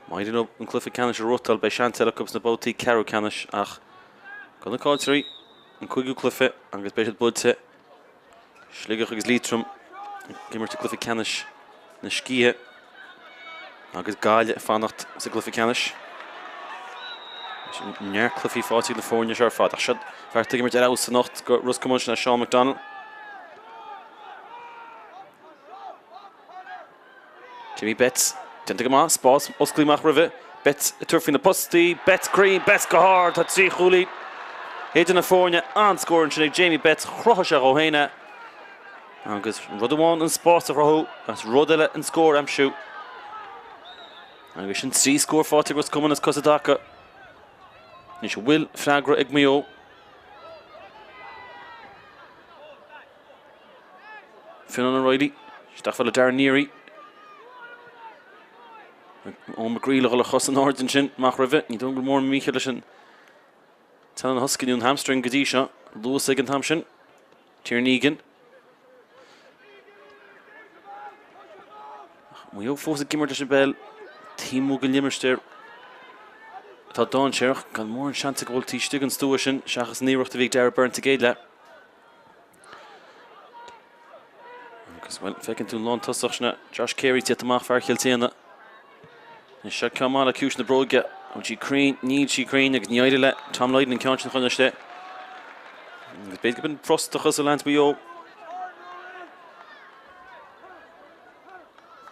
Má éiríonn leo an cluiche ceannais a ghnóthachtáil, beidh seans eile acu sna babhtaí ceathrú ceannais ach do na caillteoirí, an cúigiú cluiche agus beidh siad buailte Sligeach agus Liatroim ag imirt i gcluiche ceannais na scíthe agus Gaillimh ag fanacht sa gcluiche ceannais. Neart cluichí faighte ag na foirne seo ar fad ach seo fear atá ag imirt ar fheabhas anocht go Ros Comáin sin é Seán McDonnell. Jimmy Betts, déanta go maith, spás oscailte amach roimhe, Betts ag tabhairt faoi na postaí, Betts cruinn, Betts go hard, tá 3 chúilín idir na foirne, an-scór ansin ag Jamie Betts, chruthaigh sé dhó féin é agus rud amháin an spás a chruthú agus rud eile an scór a aimsiú. Agus sin 3 scór faighte ag Ros Comáin as cos i dtaca. Anois an bhfuil freagra ag Maigh Eo? Fionán O'Reilly, isteach fad le Darren Neary. Eoin McGreal a dhul ar chos in airde ansin, amach roimhe. Ní dóigh go bhfuil mórán míchead leis an teannán ioscaide nó an hamstring go dtí seo. Luas ag an t-am sin. Tiernan Egan. Maigh Eo fós ag imirt leis an bpeil taobh amuigh den limistéar atá dainséarach, gan mórán seans ag dul taobh istigh den stua sin seachas an iarracht a bhí ag Darragh Beirne sa gcéad leath. Agus, bhuel, feiceann tú an lántosach sin, Josh Carey ag tíocht amach, fear Chill tSéadhna. Anois seo ceann maith le ciumhais na bróige. An bhfuil sí cruinn? Níl sí cruinn agus ní éirigh le Tom Lydon an ceann sin a choinneáil istigh. Agus b'fhéidir gurb in frustrachas a leads Mhaigh Eo.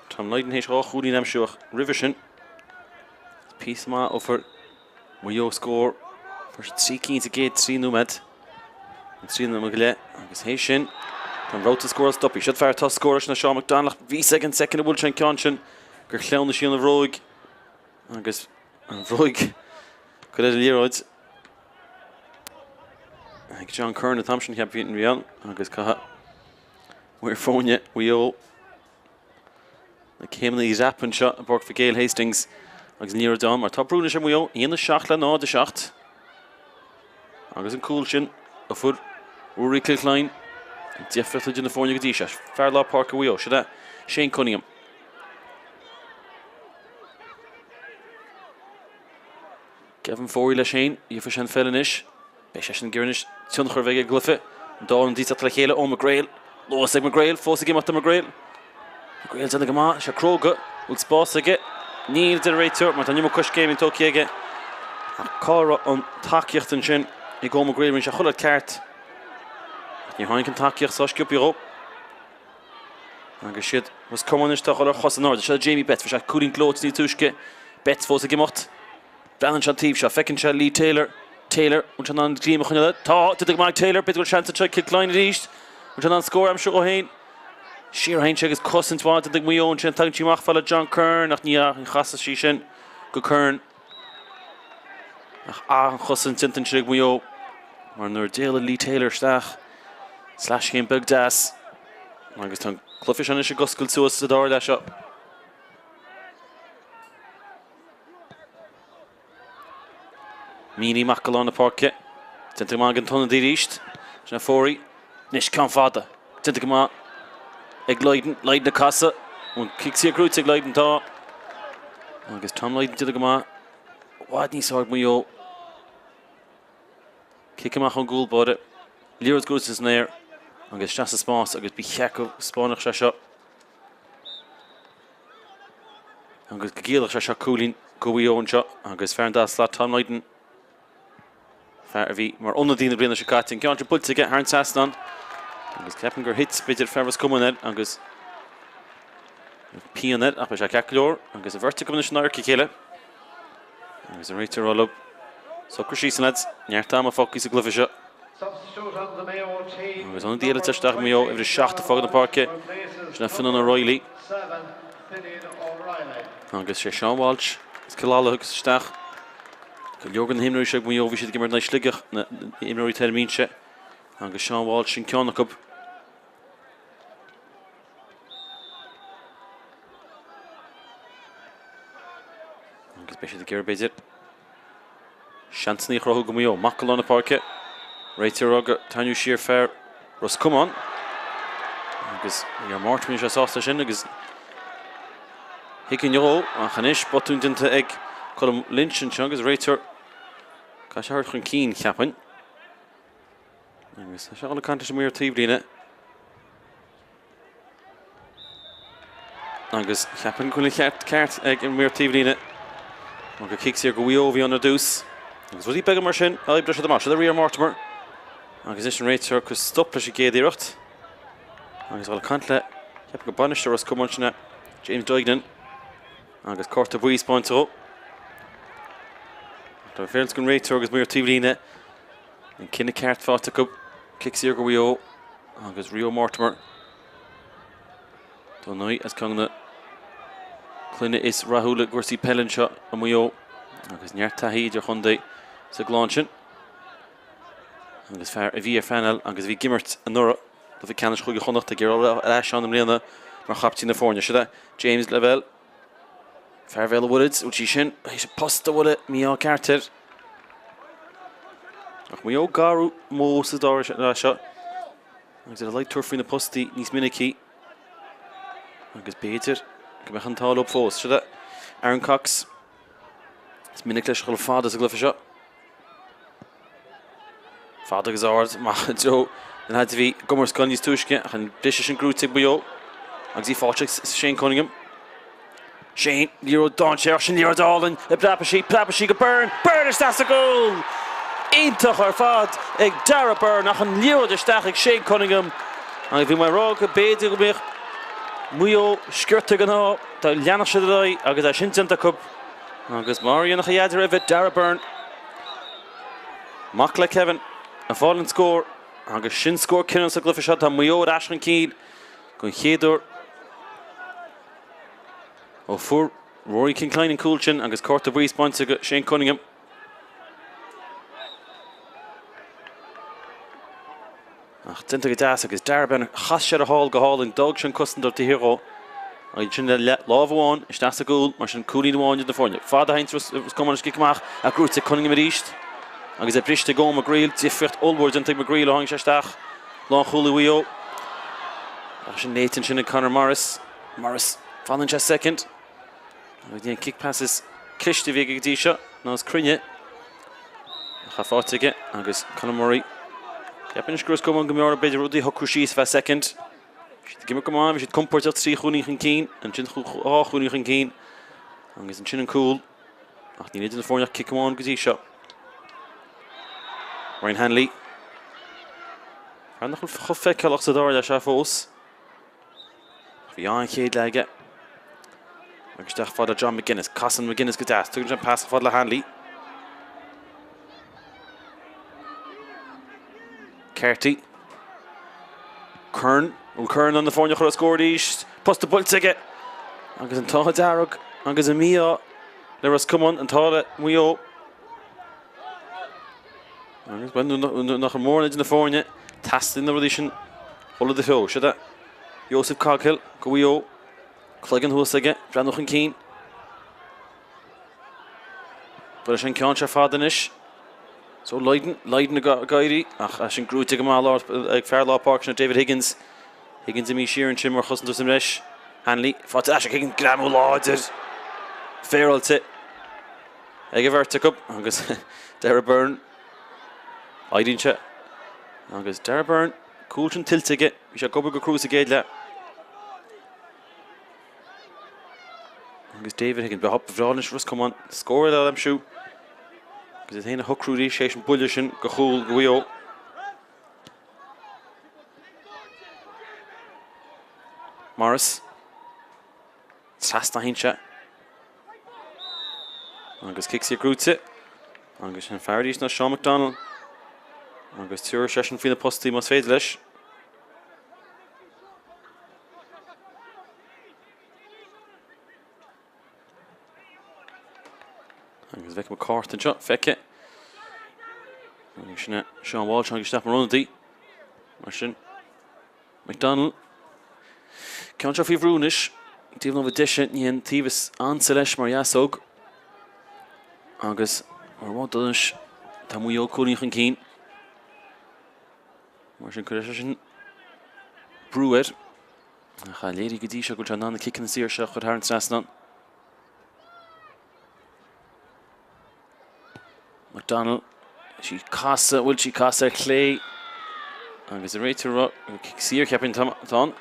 Tom Lydon théis 2 chúilín a aimsiú ach roimhe sin, píosa maith ó fuair Maigh Eo scór. Fuair siad 3 cinn sa gcéad 3 nóiméad. An 3 nóiméad go leith agus théis sin tá an rabhta scórála stoptha. Siod fear atá scóráil sin Seán McDonnell ach bhí 'fhios aige an soicind a bhuail sé an ceann sin gur shleamhnaigh sí óna bhróig agus an bhróig go leith liathróid ag John Curran an t-am sin cheapfainn a bhí ann agus caithfidh maor foirne Mhaigh Eo Na céimeanna a dhreapadh anseo i bPáirc Mhic Éil Hastings agus an liathróid ann mar tá brú anois ar Mhaigh Eo, 1 7 le 0 7. Agus an cúl sin a fuair Ruairí Kilcline an difríocht idir na foirne go dtí seo. Fear lár páirce Mhaigh Eo, sin é Shane Cunningham. Gavin Forey leis féin, gheobhaidh sé an pheil anois. Beidh seisean ag iarraidh anois tionchar a bheith aige ar an gcluiche. An dá ionadaí ag teacht le chéile, Eoin McGrail. Luas ag McGrail, fós ag imeacht do McGrail. McGrail déanamh go maith, sé cróga. Bhfuil spás aige? Níl, a deir an réiteoir, mar tá an iomarca coiscéimí tógtha aige. Ach cá raibh an tacaíocht ansin ag Eoin McGrail? Rinne sé chuile rud ceart. Ach níor tháinig an tacaíocht sách sciobtha dhó. Agus siad Ros Comáin anois atá ag dul ar chos in airde. Seo Jamie Betts, bhí sé cúilín gleoite níos túisce. Betts fós ag imeacht. Breathnaíonn sé an taobh seo, feiceann sé Lee Taylor. Taylor, bhfuil sé in ann greim a choinneáil air? Tá! Déanta go maith ag Taylor, b'fhéidir go bhfuil seans anseo ag Kilcline arís. Bhfuil sé in ann scór a aimsiú dhó féin? Siar a théann sé agus cosaint mhaith déanta ag Maigh Eo ansin. Tagann sí amach fad le John Curran ach ní chasfaidh sí sin go Curran. Ach an-chosaint déanta ansin ag Maigh Eo mar nuair a d'éalaigh Lee Taylor isteach, sleaschéim beag deas agus tá an cluiche seo anois ag oscailt suas sa dara leath seo. Meaney amach go lár na páirce. Déanta go maith ag an t-ionadaí arís. Sin é Forey. Anois ceann fada. Déanta go maith ag Lydon. Lydon ag casadh. An cic saor gnóite ag Lydon tá. Agus Tom Lydon déanta go maith. I bhfad níos fearr ag Maigh Eo. Cic amach ón gcúl báire. Liathróid gnóite san aer agus isteach sa spás agus ba cheart go spáinfeadh sé seo agus go gciallódh sé seo cúilín go Mhaigh Eo anseo agus fear an dara slat Tom Lydon, fear a bhí mar ionadaí na bliana seo caite, an ceann seo buailte aige thar an trasnán agus ceapaim gur thit b'fhéidir fear Ros Comáin air agus pian air ach beidh sé ceart go leor agus an bheirt acu anois in adharca a chéile. Agus an réiteoir ag rá leo, socraigh síos a leaids, neart ama fágtha sa gcluiche seo. Agus ionadaí eile ag teacht isteach Maigh Eo, uimhir 7 ag fágáil na páirce, sin é Fionán O'Reilly. Agus sé Seán Walsh as Cill Ala a thiocfas isteach. Go leor de na himreoirí seo ag Maigh Eo, bhí siad ag imirt in aghaidh Sligeach, na himreoirí atá ar an mbinse, agus Seán Walsh sin ceann acu. Agus beidh siad ag iarraidh, b'fhéidir, seansanna a chruthú do Mhaigh Eo. Amach go lár na páirce. Réiteoir ag rá gur tarraingíodh siar fear Ros Comáin. Agus Río Mortimer níl sé sásta leis sin agus thuigfinn dhó ach anois botún déanta ag Colm Lynch anseo agus réiteoir caithfidh sé a thabhairt chun cinn, cheapfainn. Agus tá sé ag dul ag caint leis an maor taobhlíne. Agus cheapfainn go bhfuil an ceart ceart ag an maor taobhlíne. Mar gur cic saor go Mhaigh Eo a bhí ann ar dtús. Agus rudaí beaga mar sin, a oibreoidh siad amach. Seo é Rio Mortimer. Agus anois an réiteoir ag cur stop leis an gcéad iarracht. Agus ag dul ag caint le, cheapfainn gur bainisteoir Ros Comáin sin é, James Duignan. Agus cárta buí spáinte dhó. Tá féarns don réiteoir agus maor taobhlíne. An cinneadh ceart faighte acu. Cic saor go Mhaigh Eo agus Rio Mortimer. Dar ndóigh as ceann de na clainne is rathúla i gcúrsaí peile anseo i Maigh Eo agus neart taithí idirchontae sa gclann sin. Agus fear a bhí ar phainéal agus a bhí ag imirt anuraidh i gcluiche ceannais Chúige Chonnacht ag iarraidh dul ar ais ann i mbliana mar chaiptín na foirne. Seo é James Lavelle. Fear Bhéal an Mhuirthead, bhfuil sí sin théis an post a bhualadh mí-ádh ceart air. Ach Maigh Eo ag athrú modh sa dara leath seo agus ar a laghad tabhairt faoi na postaí níos minicí agus b'fhéidir go mbeadh an t-ádh leo fós. Seo é Aaron Cox. Is minic leis a dhul fada sa gcluiche seo. Fada agus ard amach i dtreo na leaids a bhí ag Iomar níos túisce ach an briseadh sin gnóite ag Maigh Eo agus í faighte ag Shane Cunningham. Shane, liathróid dainséarach, sin liathróid álainn a preabadh sí, preabadh sí go Byrne, Byrne isteach sa gcúl! Iontach ar fad ag Darragh Byrne ach an liathróid isteach ag Shane Cunningham agus bhí mé ag rá go b'fhéidir go mbeadh Maigh Eo sciorta ag an ádh dá leanfadh siad ar aghaidh agus é sin déanta acu agus mar a dhéanfadh a dhaid roimhe, Darragh Byrne. Mac le Kevin ag fáil an scór agus sin scór cinniúnach sa gcluiche seo. Tá Maigh Eo ar ais chun cinn don chéad uair ó fuair Rory Kilcoyne an cúl sin agus cárta buí spáinte do Shane Cunningham. Ach déanta go deas agus Darragh Byrne, chas sé ar a sháil go hálainn, d'fhág sé an cosantóir taobh thiar dhó agus ansin le lámh amháin isteach sa gcúl, mar sin cúilín amháin idir na foirne. Fada a théann Ros Comáin is cic amach ach gnóite ag Cunningham arís agus é briste ag Eoin McGreal, difríocht ollmhór déanta ag McGreal ó tháinig sé isteach, lánchúlaí Mhaigh Eo. Ach sin léite ansin ag Conor Morris. Morris, fanann sé soicind. Agus ní an cic pas is cliste a bhí aige go dtí seo, ná is cruinne. Ach tá faighte aige agus Conor Murray. Cheapfainn anois go Ros Comáin go mb'fhearr b'fhéidir rudaí a shocrú síos ar feadh soicind. Bhí siad ag imirt go maith, bhí siad compordach, 3 chúilín chun cinn, ansin 2 chúilín chun cinn agus ansin an cúl. Ach níl idir na foirne ach cic amháin go dtí seo. Ryan Hanley. Fear nach bhfuil chomh feiceálach sa dara leath seo fós. Bhí an-chéad leath aige. Agus isteach fad le John McGuinness. Casann McGuinness go deas. Tugann sé an pas fad le Hanley. Carty. Curran. Bhfuil Curran in ann na foirne a chur os scór arís. Posta buailte aige. Agus an t-ádh dearg agus an mí-ádh le Ros Comáin. An t-ádh le Maigh Eo. Agus bhuel, nach raibh mórán idir na foirne, teastaíonn na rudaí sin dhul i do threo. Seo é Joseph Coghill go Mhaigh Eo, cloigeann thuas aige, breathnú chun cinn. Buail sé an ceann seo fada anois. So Lydon, Lydon ag éirí, ach é sin gnóite go maith ag fear lár páirce sin David Higgins. Higgins imithe siar ansin mar chosantóir sa mbreis. Hanley, faighte ar ais ag Higgins, greamú láidir, féaráilte. Ag an bheirt acu agus Darragh Byrne, éiríonn sé agus Darragh Byrne, cúl sin tuillte aige, bhí sé ag obair go crua sa gcéad leath. Agus David Higgins, ba bhreá anois Ros Comáin scór eile a aimsiú agus iad féin a shocrú arís théis an buille sin go chúl go Mhaigh Eo. Morris. Trasna a théann sé. Agus cic saor gnóite. Agus an fear arís ná Seán McDonnell. Agus tabharfaidh seisean faoi na postaí más féidir leis. Cuma cárta anseo feicthe. Sin é Seán Walsh tháinig isteach mar ionadaí. Mar sin McDonnell. Ceann seo faoi bhrú anois. Taobh na láimhe deise ní an taobh is ansa leis mar dheasóg. Agus mar bhfad anois tá Maigh Eo cúilín chun cinn. Mar sin cuirfidh sé sin brú air. Ach léirigh go dtí seo go bhfuil sé in ann na ciceanna saor seo a chur thar an trasnán. McDonnell, sí casadh, bhfuil sí casadh ar chlé agus an réiteoir ag rá cic saor cheapfainn atá ann.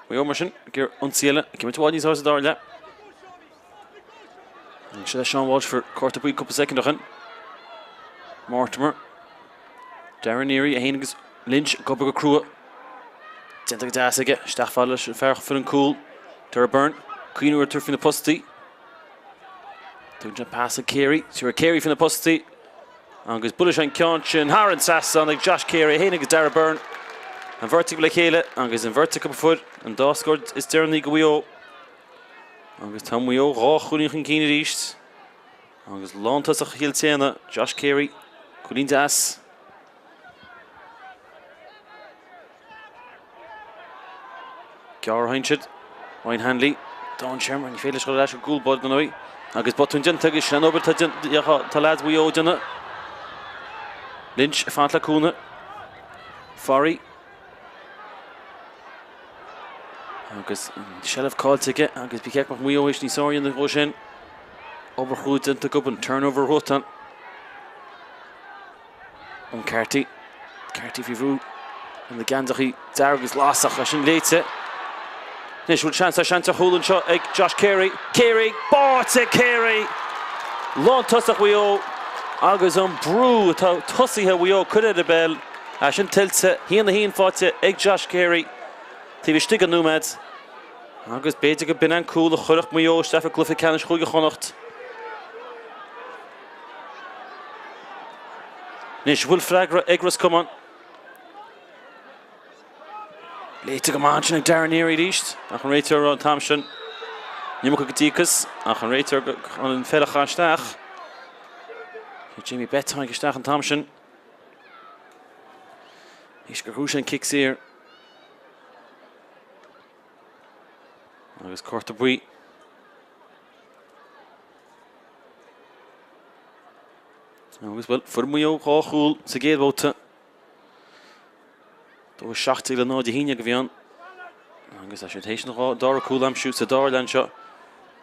Maigh Eo mar sin, ag iarraidh ionsaí eile, ag imirt i bhfad níos fearr sa dara leath. Seo le Sean Walsh fuair cárta buí cúpla soicind ó shin. Mortimer. Darren Neary é féin agus Lynch ag obair go crua. Déanta go deas aige, isteach fada leis an fear a fuair an cúl. Darragh Byrne, cuimhniú ar tabhairt faoi na postaí. Tugann sé pas ag Carey, tabharfaidh Carey faoi na postaí. Agus buaileann sé an ceann sin thar an trasnán ag Josh Carey é féin agus Darragh Byrne. An bheirt acu le chéile agus an bheirt acu a fuair an dá scór is deireanaí do Mhaigh Eo. Agus tá Maigh Eo dhá chúilín chun cinn arís. Agus lántosach Chill tSéadhna, Josh Carey, cúilín deas. Gearr a théann siad. Ryan Hanley, dainséar mar ní féidir leis dul ar ais go gcúl báire don aghaidh. Agus botún déanta agus sin an obair atá leaids Mhaigh Eo ag déanamh. Lynch ag fanacht le cúnamh. Farry. Agus an seilbh caillte aige agus ba cheart go mbeadh Maigh Eo théis níos fearr a dhéanamh dhó sin. Obair chrua déanta acu an turnover a thabhairt. Eoin Carty. Carty faoi bhrú ar na geansaithe dearg agus glas ach é sin léite. Anois bhfuil seans, tá seans ar chúl anseo ag Josh Carey. Carey! Báite Carey! Lántosach Mhaigh Eo agus an brú atá tosaithe Mhaigh Eo curtha ar an bpeil. É sin tuillte, 1-1 faighte ag Josh Carey taobh istigh de nóiméad. Agus b'fhéidir go b'in an cúl a chuirfeadh Maigh Eo isteach i gcluiche ceannais Chúige Chonnacht. Anois, bhfuil freagra ag Ros Comáin? Léite go maith ansin ag Darren Neary arís, ach an réiteoir an t-am sin. An iomarca go díocas, ach an réiteoir chun an pheil a chaitheamh isteach. Jamie Betts tháinig isteach an t-am sin. Théis gur ghnóthaigh sé an cic saor. Agus cárta buí. Agus bhuel, fuair Maigh Eo dhá chúl sa gcéad bhabhta. 2-17 le 0-11 a bhí ann. Agus tá siad théis an dara cúl a aimsiú sa dara leath anseo.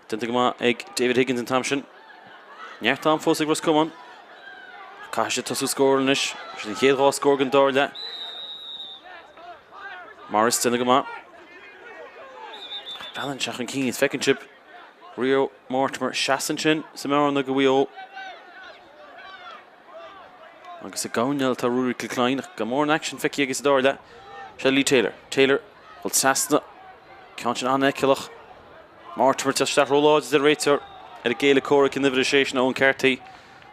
Déanta go maith ag David Higgins an t-am sin. Neart am fós ag Ros Comáin. Caithfidh siad tosú scóráil anois. Sin an chéad dhá scór den dara leath. Morris déanta go maith. Breathnaíonn sé chun cinn is feiceann sibh Rio Mortimer seasamh ansin sa mbearna do Mhaigh Eo. Agus sa gcoirnéal tá Ruairí Kilcline ach gan mórán aicsin feicthe aige sa dara leath. Seo Lee Taylor. Taylor dul trasna. Ceann sin an-fheiceálach. Mortimer ag teacht isteach róláidir deir an réiteoir ar an gcéile comhraic in uimhir a sé sin Eoin Carthy.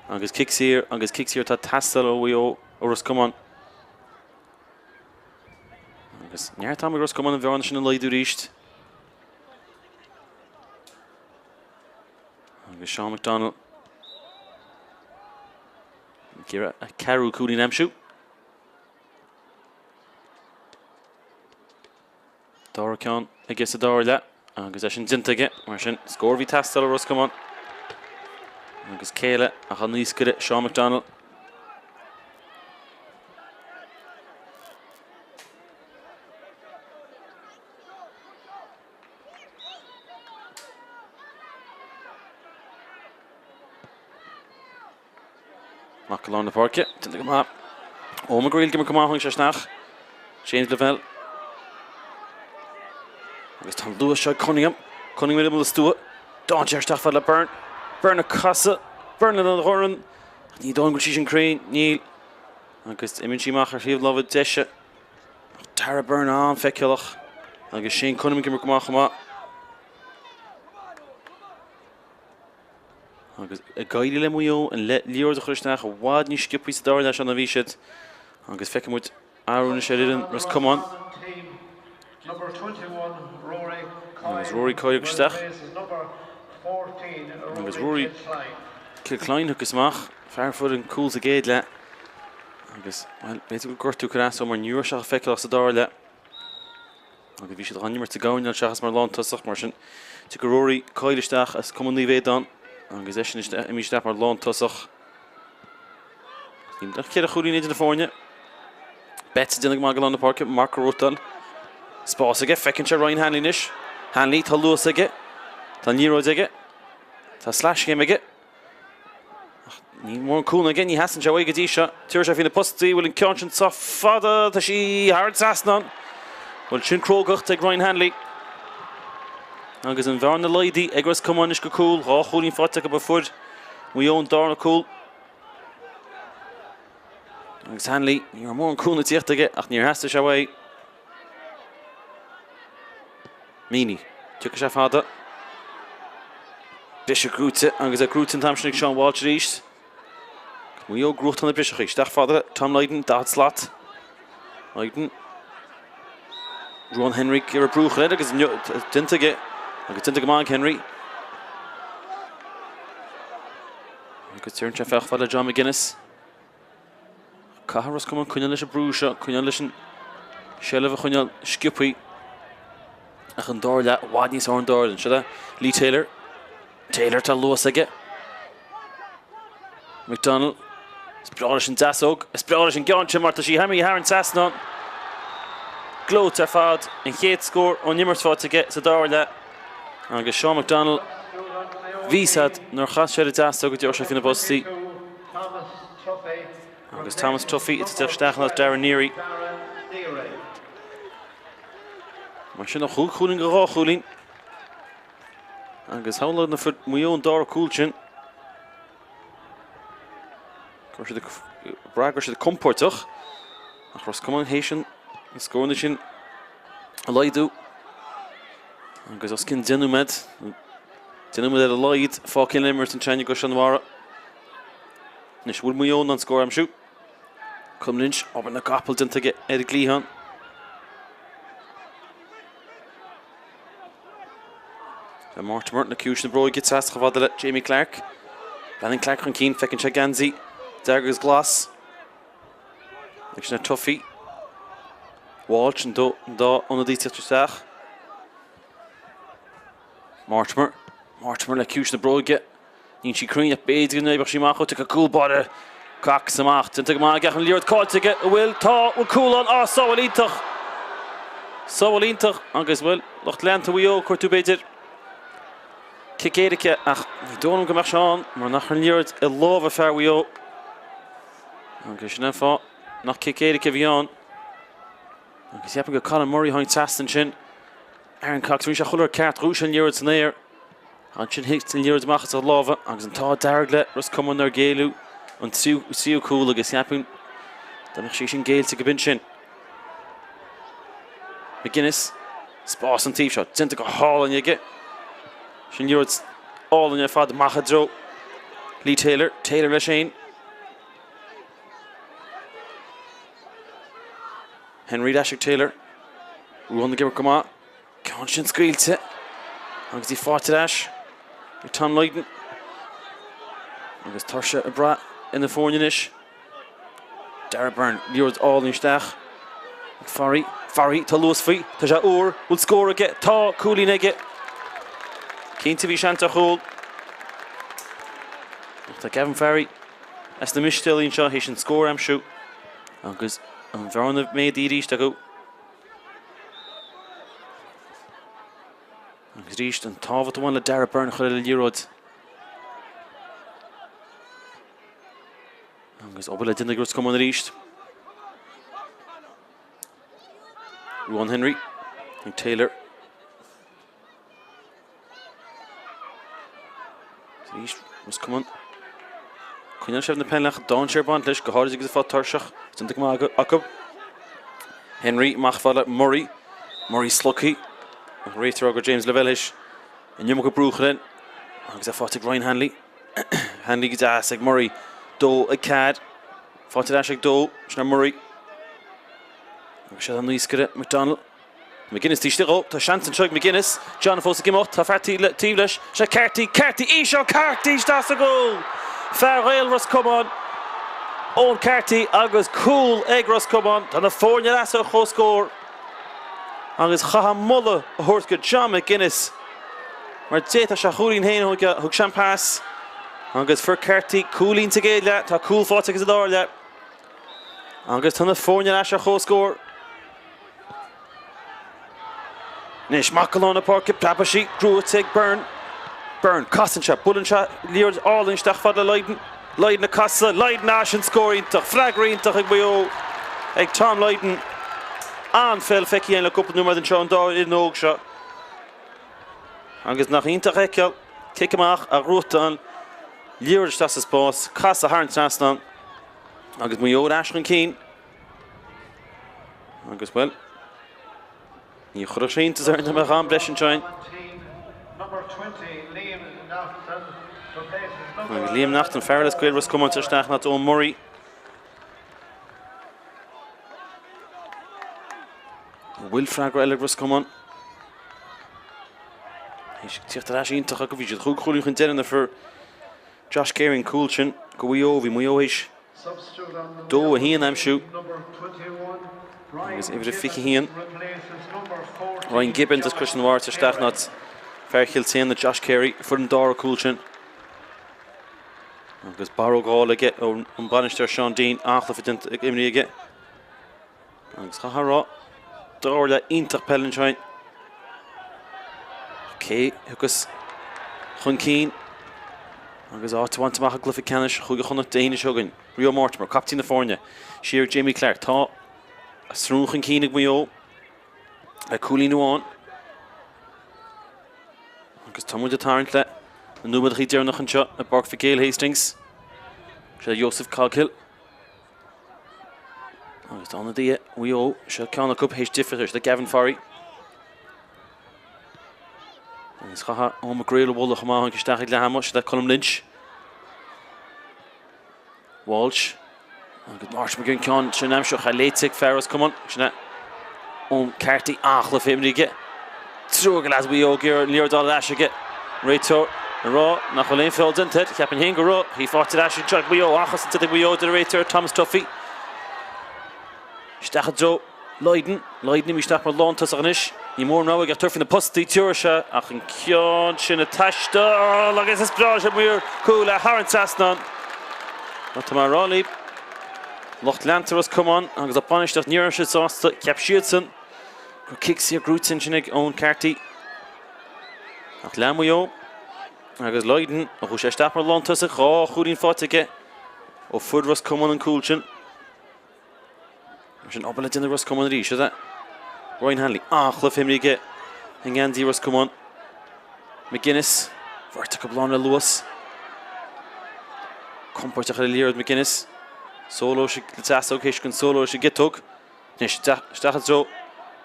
Agus cic saor agus cic saor atá ag teastáil ó Mhaigh Eo ó Ros Comáin. Agus neart am ag Ros Comáin an bhearna sin a laghdú arís. Agus Seán McDonnell ag iarraidh a ceathrú cúilín a aimsiú. Dara ceann aige sa dara leath agus é sin déanta aige mar sin scór a bhí ag teastáil ó Ros Comáin. Agus céile ach an naoscaire Seán McDonnell. Amach go lár na páirce, déanta go maith. Eoin McGreal ag imirt go maith tháinig sé isteach. James Lavelle. Agus tá an luas seo ag Cunningham. Cunningham ar imeall an stua. Dainséar isteach fad le Byrne. Byrne ag casadh. Byrne lena dhorn. Ní dóigh go bhfuil sí sin cruinn. Níl. Agus imíonn sí amach ar thaobh láimhe deise. Darragh Byrne an-fheiceálach agus Shane Cunningham ag imirt go maith chomh maith. Agus. Ag éirí le Maigh Eo an liathróid a chur isteach i bhfad níos sciobthaí sa dara leath seo ná bhí siad agus feicfidh muid athrú anois ar fhoireann Ros Comáin. Agus Rory Coyle isteach. Agus Rory Kilcline tugtha amach, fear a fuair an cúl sa gcéad leath. Agus, bhuel, b'fhéidir gur gortú cur as dó mar ní raibh sé ach feiceálach sa dara leath. Agus bhí siad á n-imirt i gcoirnéal seachas mar lántosach, mar sin tiocfaidh Rory Coyle isteach as Cumann Naomh Aodán agus eisean imithe isteach mar lántosach. Níl ach cheithre chúilín idir na foirne. Betts ag déanamh go maith go lár na páirce, Mark Ó Ruatáin. Spás aige, feiceann sé Ryan Hanley anois. Hanley, tá luas aige. Tá an liathróid aige. Tá sleaschéim aige. Ach níl mórán cúnamh aige, ní sheasann sé uaidh go dtí seo. Tabharfaidh sé faoi na postaí, bhfuil an ceann sin sách fada, tá sí thar an trasnán. Bhuel, sin crógacht ag Ryan Hanley. Agus an bhearna laghdaithe ag Ros Comáin anois go cúl, dhá chúilín faighte acu a fuair Maigh Eo an darna cúl. Agus Hanley, ní raibh mórán cúnamh tíocht aige ach níor theastaigh sé uaidh. Meaney, tiocfaidh sé fada. Briseadh gnóite agus é gnóite an t-am sin ag Sean Walsh arís. Maigh Eo ag gnóthachtáil na briseachaí. Isteach fada Tom Lydon, 40 slat. Lydon. Ruán Henry ag iarraidh brú a chur air agus déanta aige agus déanta go maith ag Henry. Agus deireann sé féach fad le John McGuinness. Caithfidh Ros Comáin coinneáil leis an brú seo, coinneáil leis an seilbh a choinneáil sciobthaí. Ach an dara leath i bhfad níos fearr an dara leath. Seo le Lee Taylor. Taylor tá luas aige. McDonnell. Is breá leis an deasóg. Is breá leis an gceann sin mar tá sí imithe thar an trasnán. Gleoite ar fad. An chéad scór ón imirt faighte aige sa dara leath. Agus Seán McDonnell, bhí a fhios agat nuair a chas sé ar an deasóg go dtabharfadh sé faoi na postaí. Agus Thomas Tuffy ag teacht isteach in áit Darren Neary. Mar sin ó chúig chúilín go dhá chúilín. Agus shamhlódh na fir Maigh Eo an dara cúl sin. Go raibh siad ag brath go raibh siad compordach ach Ros Comáin théis an na scóranna sin a laghdú agus os cionn 10 nóiméad, 10 nóiméad ar a laghad fágtha le imirt ansin i gCaisleán an Bharraigh. Anois bhfuil Maigh Eo in ann scór a aimsiú? Colm Lynch, obair na gcapall déanta aige ar an gcliathán. Le Mortimer na ciumhais na bróige trasna chomh fada le Jamie Clarke. Leanann Clarke chun cinn, feiceann sé geansaí dearg agus glas. Ag sin ar Tuffy. Walsh an dá ionadaí ag tíocht isteach. Mortimer. Mortimer le ciumhais na bróige. Níl sí cruinn ach b'fhéidir go n-oibreodh sí amach ó tiocfaidh cúl báire Cox amach. Déanta go maith aige ach an liathróid caillte aige. An bhfuil? Tá. Bhfuil cúl ann? Á, sábháil iontach! Sábháil iontach agus, bhuel, lucht leanta Mhaigh Eo ag cuartú b'fhéidir cic éirice ach ní dóigh liom go mbeadh sé ann mar nach raibh an liathróid i lámha fear Mhaigh Eo. Agus sin an fáth nach cic éirice a bhí ann. Agus cheapfainn gur Colin Murray a tháinig trasna ansin. Aaron Cox, rinne sé chuile rud ceart, dhúisigh an liathróid san aer. Ansin thit an liathróid amach as a lámha agus an t-ádh dearg le Ros Comáin nár géilleadh an tríú cúl agus cheapfainn dá mbeadh sí sin géillte go b'in sin. McGuinness, spás an taobh seo, déanta go hálainn aige. Sin liathróid álainn ar fad amach i dtreo Lee Taylor, Taylor leis féin. Henry ar ais ag Taylor. Ruán ag imirt go maith. Ceann sin scaoilte agus í faighte ar ais ag Tom Lydon. Agus tuirse ag brath ar na foirne anois. Darragh Beirne, liathróid álainn isteach ag Farry. Farry, tá luas faoi, tá sé úr, bhfuil scór aige? Tá, cúilín aige. Cinnte bhí seans ar chúl. Ach tá Gavin Farry as na Mistéalaigh anseo théis an scór a aimsiú agus an bhearna méadaithe arís acu. Agus arís an tábhacht a bhain le Darragh Beirne a chur ar an liathróid. Agus obair le déanamh ag Ros Comáin arís. Ruán Henry ag Taylor. Arís, Ros Comáin. Coinneáil seilbh na peile ach dainséar ag baint leis, go háirid agus iad ag fáil tuirseach. Déanta go maith acu. Henry amach fad le Murray. Murray slogtha. An réiteoir gur James Lavelle théis an iomarca brú a chur air. Agus é faighte ag Ryan Hanley. Hanley go deas ag Murray. 2, 4. Faighte ar ais ag 2. Sin é Murray. Agus seo an naoscaire McDonnell. McGuinness taobh istigh dhó. Tá seans anseo ag McGuinness. John fós ag imeacht. Tá fear taobh leis. Sin é Carty. Carty! Íseal Carty isteach sa gcúl! Fear Ghaeil Ros Comáin, Eoin Carty agus cúl ag Ros Comáin. Tá na foirne ar ais ar comhscór agus chaithfeá moladh a thabhairt go John McGuinness mar d'fhéadfadh sé a chúilín féin a thógáil. Thug sé an pas agus fuair Carty cúilín sa gcéad leath. Tá cúl faighte aige sa dara leath agus tá na foirne ar ais ar comhscór. Anois amach go lár na páirce, preabfaidh sí, gnóthaithe ag Byrne. Byrne, casann sé, buaileann sé liathróid álainn isteach fad le Lydon. Lydon ag casadh, Lydon, ah sin scór iontach, freagra iontach ag Maigh Eo, ag Tom Lydon. An-pheil feicthe againn le cúpla nóiméad anseo ón dá fhoireann óg seo. Agus nach iontach a fheiceáil, cic amach a ghnóthachtáil, liathróid isteach sa spás, casadh thar an trasnán agus Maigh Eo ar ais chun cinn. Agus, bhuel, ní chuirfeadh sé iontas orainn dá mbeadh am breise anseo againn. Agus Liam Naughton, fear eile as Gaeil Ros Comáin isteach in áit Eoin Murray. An bhfuil freagra eile ag Ros Comáin? Théis tíocht ar ais iontach acu, bhí siad chúig chúilín chun deireadh nuair a fuair Josh Carey an cúl sin go Mhaigh Eo, bhí Maigh Eo théis 2, 1 aimsiú agus uimhir 21 Ryan Gibbons as Caisleán an Bharraigh isteach in áit fear Chill tSéadhna Josh Carey a fuair an dara cúl sin. Agus barróg á fháil aige ón mbainisteoir Sean Deane, an-chluiche déanta ag imrithe aige. Agus chaithfeá a rá, dara leath iontach peile anseo. Cé thiocfas chun cinn agus áit a bhaint amach i gcluiche ceannais Chúige Chonnacht Dé hAoine seo chugainn? Rio Mortimer, captaen na foirne, siar ag Jamie Clarke. Tá a srón chun cinn ag Maigh Eo le cúilín amháin. Agus tá muid ag tarraingt le na nóiméadachaí deireanacha anseo i bPáirc Mhic Éil Hastings. Seo Joseph Coghill. Agus tá ionadaithe Mhaigh Eo, seo ceann acu théis difríocht a thabhairt do Gavin Forry. Agus chaithfeá Eoin McGrail a mholadh chomh maith isteach ag leath ama, seo le Colm Lynch. Walsh. Agus Mortimer ag an ceann sin aimsithe ach léite ag fear Ros Comáin. Sin é Eoin Carty an-chluiche imrithe aige. Triúr de leaids Mhaigh Eo ag iarraidh an liathróid a fháil ar ais aige. Réiteoir ag rá nach bhfuil aon feall déanta air. Cheapfainn féin go raibh. Í faighte ar ais anseo ag Maigh Eo. An-chosaint ag Maigh Eo deir an réiteoir Thomas Duffy. Isteach i dtreo Lydon. Lydon imithe isteach mar lántosach anois. Ní mór an rogha aige ach tabhairt faoi na postaí. Tabharfaidh sé ach an ceann sin ag taisteal agus is breá sé muir cúl le thar an trasnán. Tá mé ag rá libh, lucht leanta Ros Comáin agus a bainistíocht ní raibh siad sásta. Cheap siadsan Go raibh cic saor gnóthaithe ansin ag Eoin Carty. Ach lean Maigh Eo agus Lydon a chuaigh sé isteach mar lántosach, 2 chúilín faighte aige ó fuair Ros Comáin an cúl sin. Mar sin obair le déanamh ag Ros Comáin arís, is ea? Ryan Hanley, an-chluiche imrithe aige i ngeansaí Ros Comáin. McGuinness, beirt acu lán le luas. Compordach ar an liathróid McGuinness. Solo le teasóg, théis don solo leis an gciotóg. Anois isteach i dtreo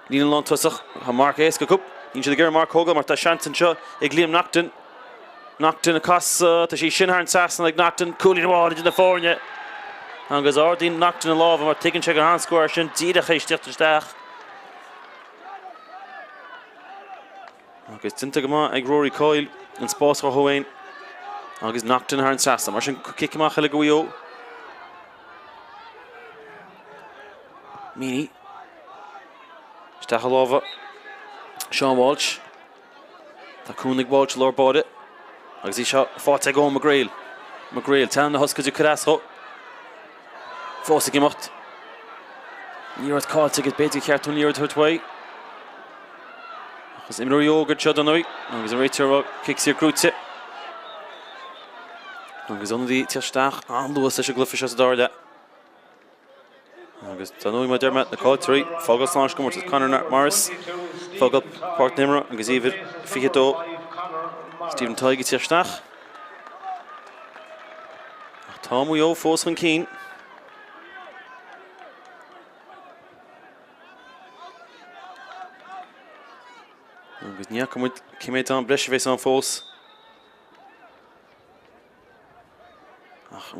líne an lántosach. Tá marc éasca acu. Níl siad ag iarraidh marc a thógáil mar tá seans anseo ag Liam Naughton. Naughton ag casadh. Tá sí sin thar an trasnán ag Naughton. Cúilín amháin idir na foirne. Agus ardaíonn Naughton a lámha mar tuigeann sé gur an-scór é sin díreach théis tíocht isteach. Agus déanta go maith ag Rory Coyle an spás a chruthú féin. Agus Naughton thar an trasnán. Mar sin cic amach eile go Mhaigh Eo. Meaney. Isteach i lámha Sean Walsh. Tá cúnamh ag Walsh i lár báire. Agus í seo faighte ag Eoin McGrail. McGrail, teannán na hoscailte ag cur as dhó. Fós ag imeacht. Liathróid caillte aige, b'fhéidir gur cheart an liathróid a thabhairt uaidh. Ach is imreoirí óga iad seo dar ndóigh agus an réiteoir ag rá cic saor gnóthaithe. Agus ionadaí ag teacht isteach an-luas leis an gcluiche seo sa dara leath. Agus dar ndóigh mar a deir mé, na caillteoirí, fágáil slán leis an gcomórtas. Conor Morris, fágáil páirc na himeartha agus uimhir 22, Stephen Tighe ag teacht isteach. Ach tá Maigh Eo fós chun cinn. Agus ní fhaca muid cé mhéad am breise a bheas ann fós.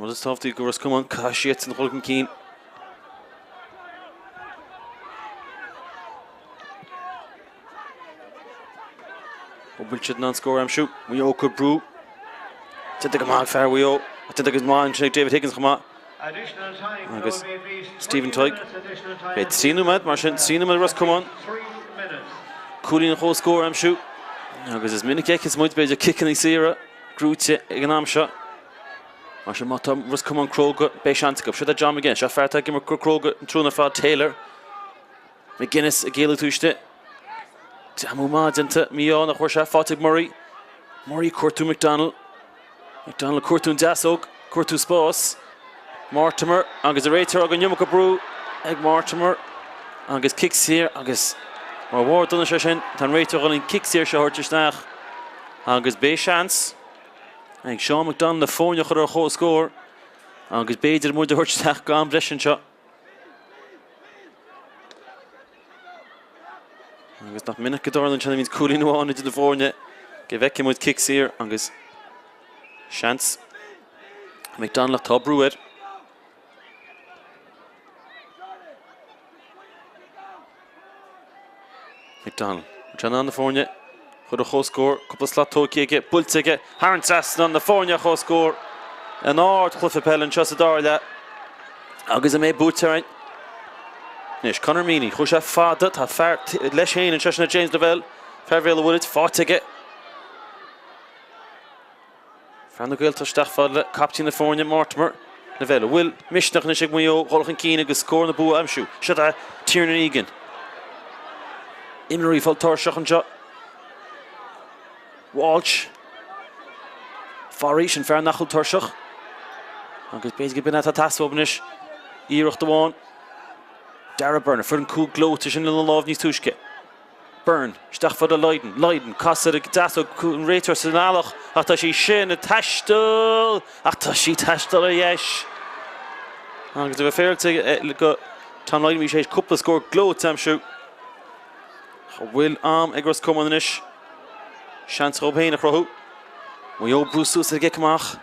rud is tábhachtaí do Ros Comáin, caithfidh siadsan a dhul chun cinn. An bhfuil siad in ann scór a aimsiú? Maigh Eo ag cur brú. Déanta go maith ag fear Mhaigh Eo. Déanta go maith ansin ag David Higgins chomh maith. Agus Stephen Tighe. Beidh 3 nóiméad mar sin, 3 nóiméad Ros Comáin. Cúilín an chomhscóir a aimsiú. Agus is minic a fheiceas muid b'fhéidir ciceanna saora gnóite ag an am seo. Mar sin má tá Ros Comáin cróga, beidh seans acu. Seo é John McGuinness, seo fear atá ag imirt go cróga an tráthnóna ar fad, Taylor. McGuinness ag éalú tuaisce. Deamú maith déanta, mí-ádh nach bhfuair sé, faighte ag Murray. Murray ag cuartú McDonnell. McDonnell ag cuartú an deasóg, cuartú spás. Mortimer agus an réiteoir ag an iomarca brú ag Mortimer agus cic saor agus mar bharr donais air sin tá an réiteoir chun an cic saor seo a thabhairt isteach agus beidh seans ag Seán McDonnell na foirne a chur ar chomhscór agus b'fhéidir muid a thabhairt isteach go am breise anseo. Agus nach minic go dtarlaíonn sin a bhíonns cúilín amháin idir na foirne go bhfeicfidh muid cic saor agus seans McDonnell tá brú air. McDonnell. An ann na foirne chur ar chomhscór, cúpla slat tógtha aige, buailte aige thar an trasnán, na foirne ar chomhscór in ardchluiche peile anseo sa dara leath agus an mbeidh buaite orainn? Anois Conor Meany, chuaigh sé fada, tá fear leis féin anseo sin é James Lavelle, fear Bhéal an Mhuirthead, faighte aige. Fear na Gaeltachta isteach fad le captaen na foirne, Mortimer Lavelle. An bhfuil misneach anois ag Maigh Eo dhul chun cinn agus scór na bua a aimsiú? Seo é Tiernan Egan. Imreoirí ag fáil tuirseach anseo. Walsh. Farry, sin fear nach bhfuil tuirseach. Agus b'fhéidir go b'in atá ag teastáil uathu anois. Iarracht amháin. Darragh Byrne, a fuair an cúl gleoite sin lena lámh níos túisce. Byrne, isteach fad le Lydon, Lydon, casadh ar an deasóg, an réiteoir sa mbealach ach tá sí sin ag taisteal ach tá sí ag taisteal ar dheis. Agus a bheith féaráilte go Tom Lydon bhí sé théis cúpla scór gleoite a aimsiú. An bhfuil am ag Ros Comáin anois seans dhóibh féin a chruthú. Maigh Eo brú suas ar an gcic amach.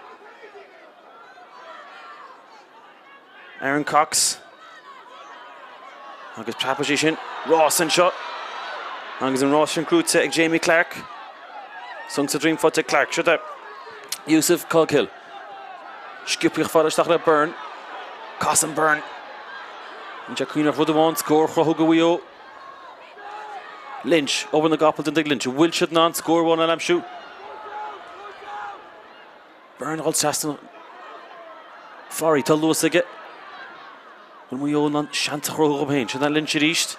Aaron Cox. Agus preabfaidh sí sin. Rás anseo. Agus an rás sin gnóite ag Jamie Clarke. Sonc sa droim faighte ag Clarke. Seo é Yusuf Coghill. Sciobtha fada isteach le Byrne. Casann Byrne. Níl sé cuimhneach rud amháin, scór a chruthú go Mhaigh Eo. Lynch, obair na gcapall déanta ag Lynch. An bhfuil siad in ann scór amháin a aimsiú? Byrne ag dul trasna Farry, tá luas aige. Bhfuil Maigh Eo in ann seans a chruthú dhóibh féin? Sin é Lynch arís.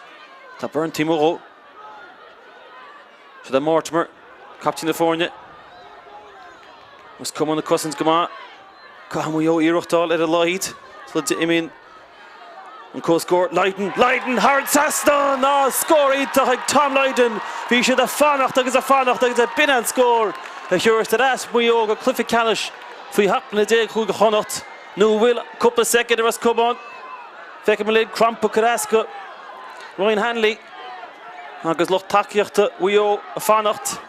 Tá Byrne taobh amuigh dhó. Sin é Mortimer, captaen na foirne. Ros Comáin ag cosaint go maith. Caithfidh Maigh Eo iarracht a fháil ar a laghad sula n-imíonn An comhscór, Lydon, Lydon thar an trasnán! Á, scór iontach ag Tom Lydon! Bhí siad ag fanacht agus ag fanacht agus b'in an scór a thabharfas ar ais Maigh Eo go cluiche ceannais faoi 17 mbliana Chúige Chonnacht. Nó an bhfuil cúpla soicind ag Ros Comáin? Feicfidh muid Crump ag cur as go Ryan Hanley. Agus lucht tacaíochta Mhaigh Eo ag fanacht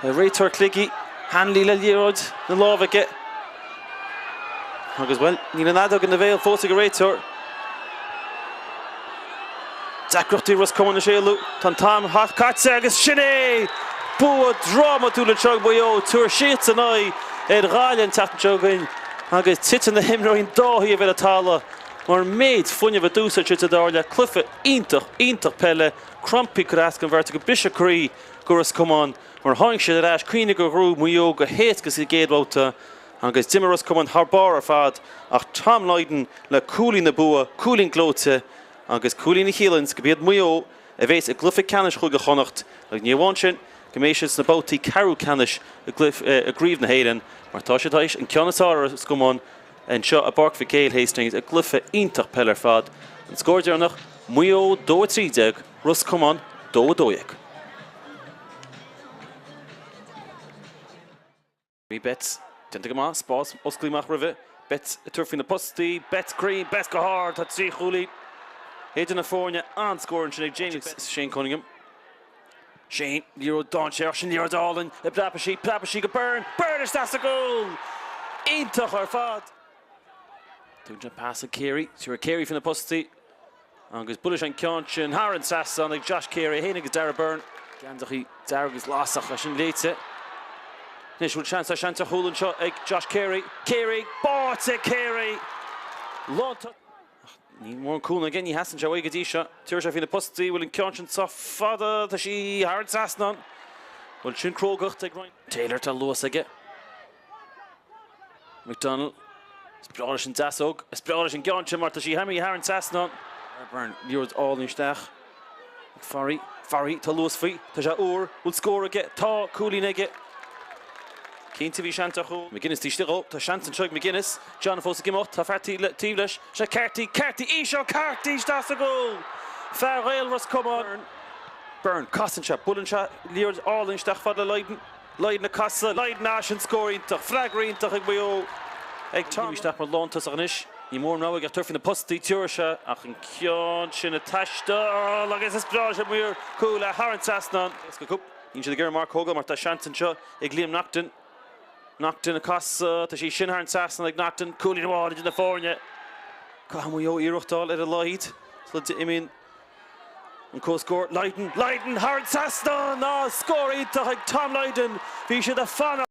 ar réiteoir cluichí, Hanley le liathróid ina lámh aige. Agus, bhuel, níl an fheadóg ina bhéal fós ag an réiteoir. Deacrachtaí Ros Comáin anois éalú. Tá an t-am caite agus sin é! Bua drámatúil anseo ag Maigh Eo. Tabharfaidh siadsan aghaidh ar Ghaillimh an tseachtain seo chugainn agus titeann na himreoirí an dá thaobh ar an talamh mar an méid fuinnimh a d'úsáid siad sa dara leath. Cluiche iontach, iontach peile. Crampaí curtha as don bheirt acu. Briseadh croí go Ros Comáin mar tháinig siad ar ais. Cuimhnigh gur ghnóthaigh Maigh Eo go héasca sa gcéad bhabhta agus d'imir Ros Comáin thar barr ar fad ach Tom Lydon le cúilín na bua, cúilín gleoite agus cúilín a chiallaíonns gurb iad Maigh Eo a bhéas i gcluiche ceannais Chúige Chonnacht agus ní amháin sin, go mbeidh siad sna babhtaí ceathrú ceannais i gCraobh na hÉireann mar tá siad tar éis an ceann is fearr ar Ros Comáin anseo i bPáirc Mhic Éil, Hastings, i gcluiche iontach peile ar fad. An scór deireanach, Maigh Eo 2 13, Ros Comáin 2 12. Bhí Betts déanta go maith, spás osclaithe amach roimhe, Betts ag tabhairt faoi na postaí, Betts cruinn, Betts go hard, tá 3 chúilín idir na foirne, an-scór ansin ag Jamie Shane Cunningham. Shane, liathróid dainséarach, sin liathróid álainn, i bpreabadh sí, preabadh sí go Byrne, Byrne isteach sa gcúl! Iontach ar fad! Tugann sé pas ag Carey. Tabharfaidh Carey faoi na postaí agus buailfidh sé an ceann sin thar an trasnán ag Josh Carey é féin agus Darragh Byrne. Geansachaí dearg agus glas ach é sin léite. Anois bhfuil seans, tá seans ar chúl anseo ag Josh Carey. Carey! Báite Carey! Lán Ach níl mórán cúnamh aige, ní sheasann sé uaidh go dtí seo. Tabharfaidh sé faoi na postaí, bhfuil an ceann sin sách fada, tá sí thar an trasnán. Bhuel sin crógacht ag Ryan. Taylor, tá luas aige. McDonnell, is breá leis an deasóg, is breá leis an gceann sin mar tá sí imithe thar an trasnán. Byrne, liathróid álainn isteach ag Farry, Farry, tá luas faoi, tá sé úr, bhfuil scór aige, tá cúilín aige. Cinnte bhí seans ar chúl. McGuinness taobh istigh dhó, tá seans anseo ag McGuinness, John fós ag imeacht, tá fear taobh leis, sé Carty, Carty, íseal, Carty isteach sa gcúl! Fear Ghaeil Ros Comáin. Byrne, casann sé, buaileann sé liathróid álainn isteach fad le Lydon. Lydon ag casadh, Lydon ah sin scór iontach, freagra iontach ag Maigh Eo ag Tom. Isteach mar lántosach anois, ní mór an rogha aige ach tabhairt faoi na postaí, tabharfaidh sé ach an ceann sin ag taisteal agus is breá leis an maor cúl é thar an trasnán. Níl siad ag iarraidh marc a thógáil mar tá seans anseo ag Liam Naughton. Naughton ag casadh, tá sí sin thar an trasnán ag Naughton, cúilín amháin idir na foirne. Caithfidh Maigh Eo iarracht a fháil ar a laghad sula n-imíonn An comhscór, Lydon, Lydon thar an trasnán! Ah, scór iontach ag Tom Lydon! Bhí siad ag fanacht.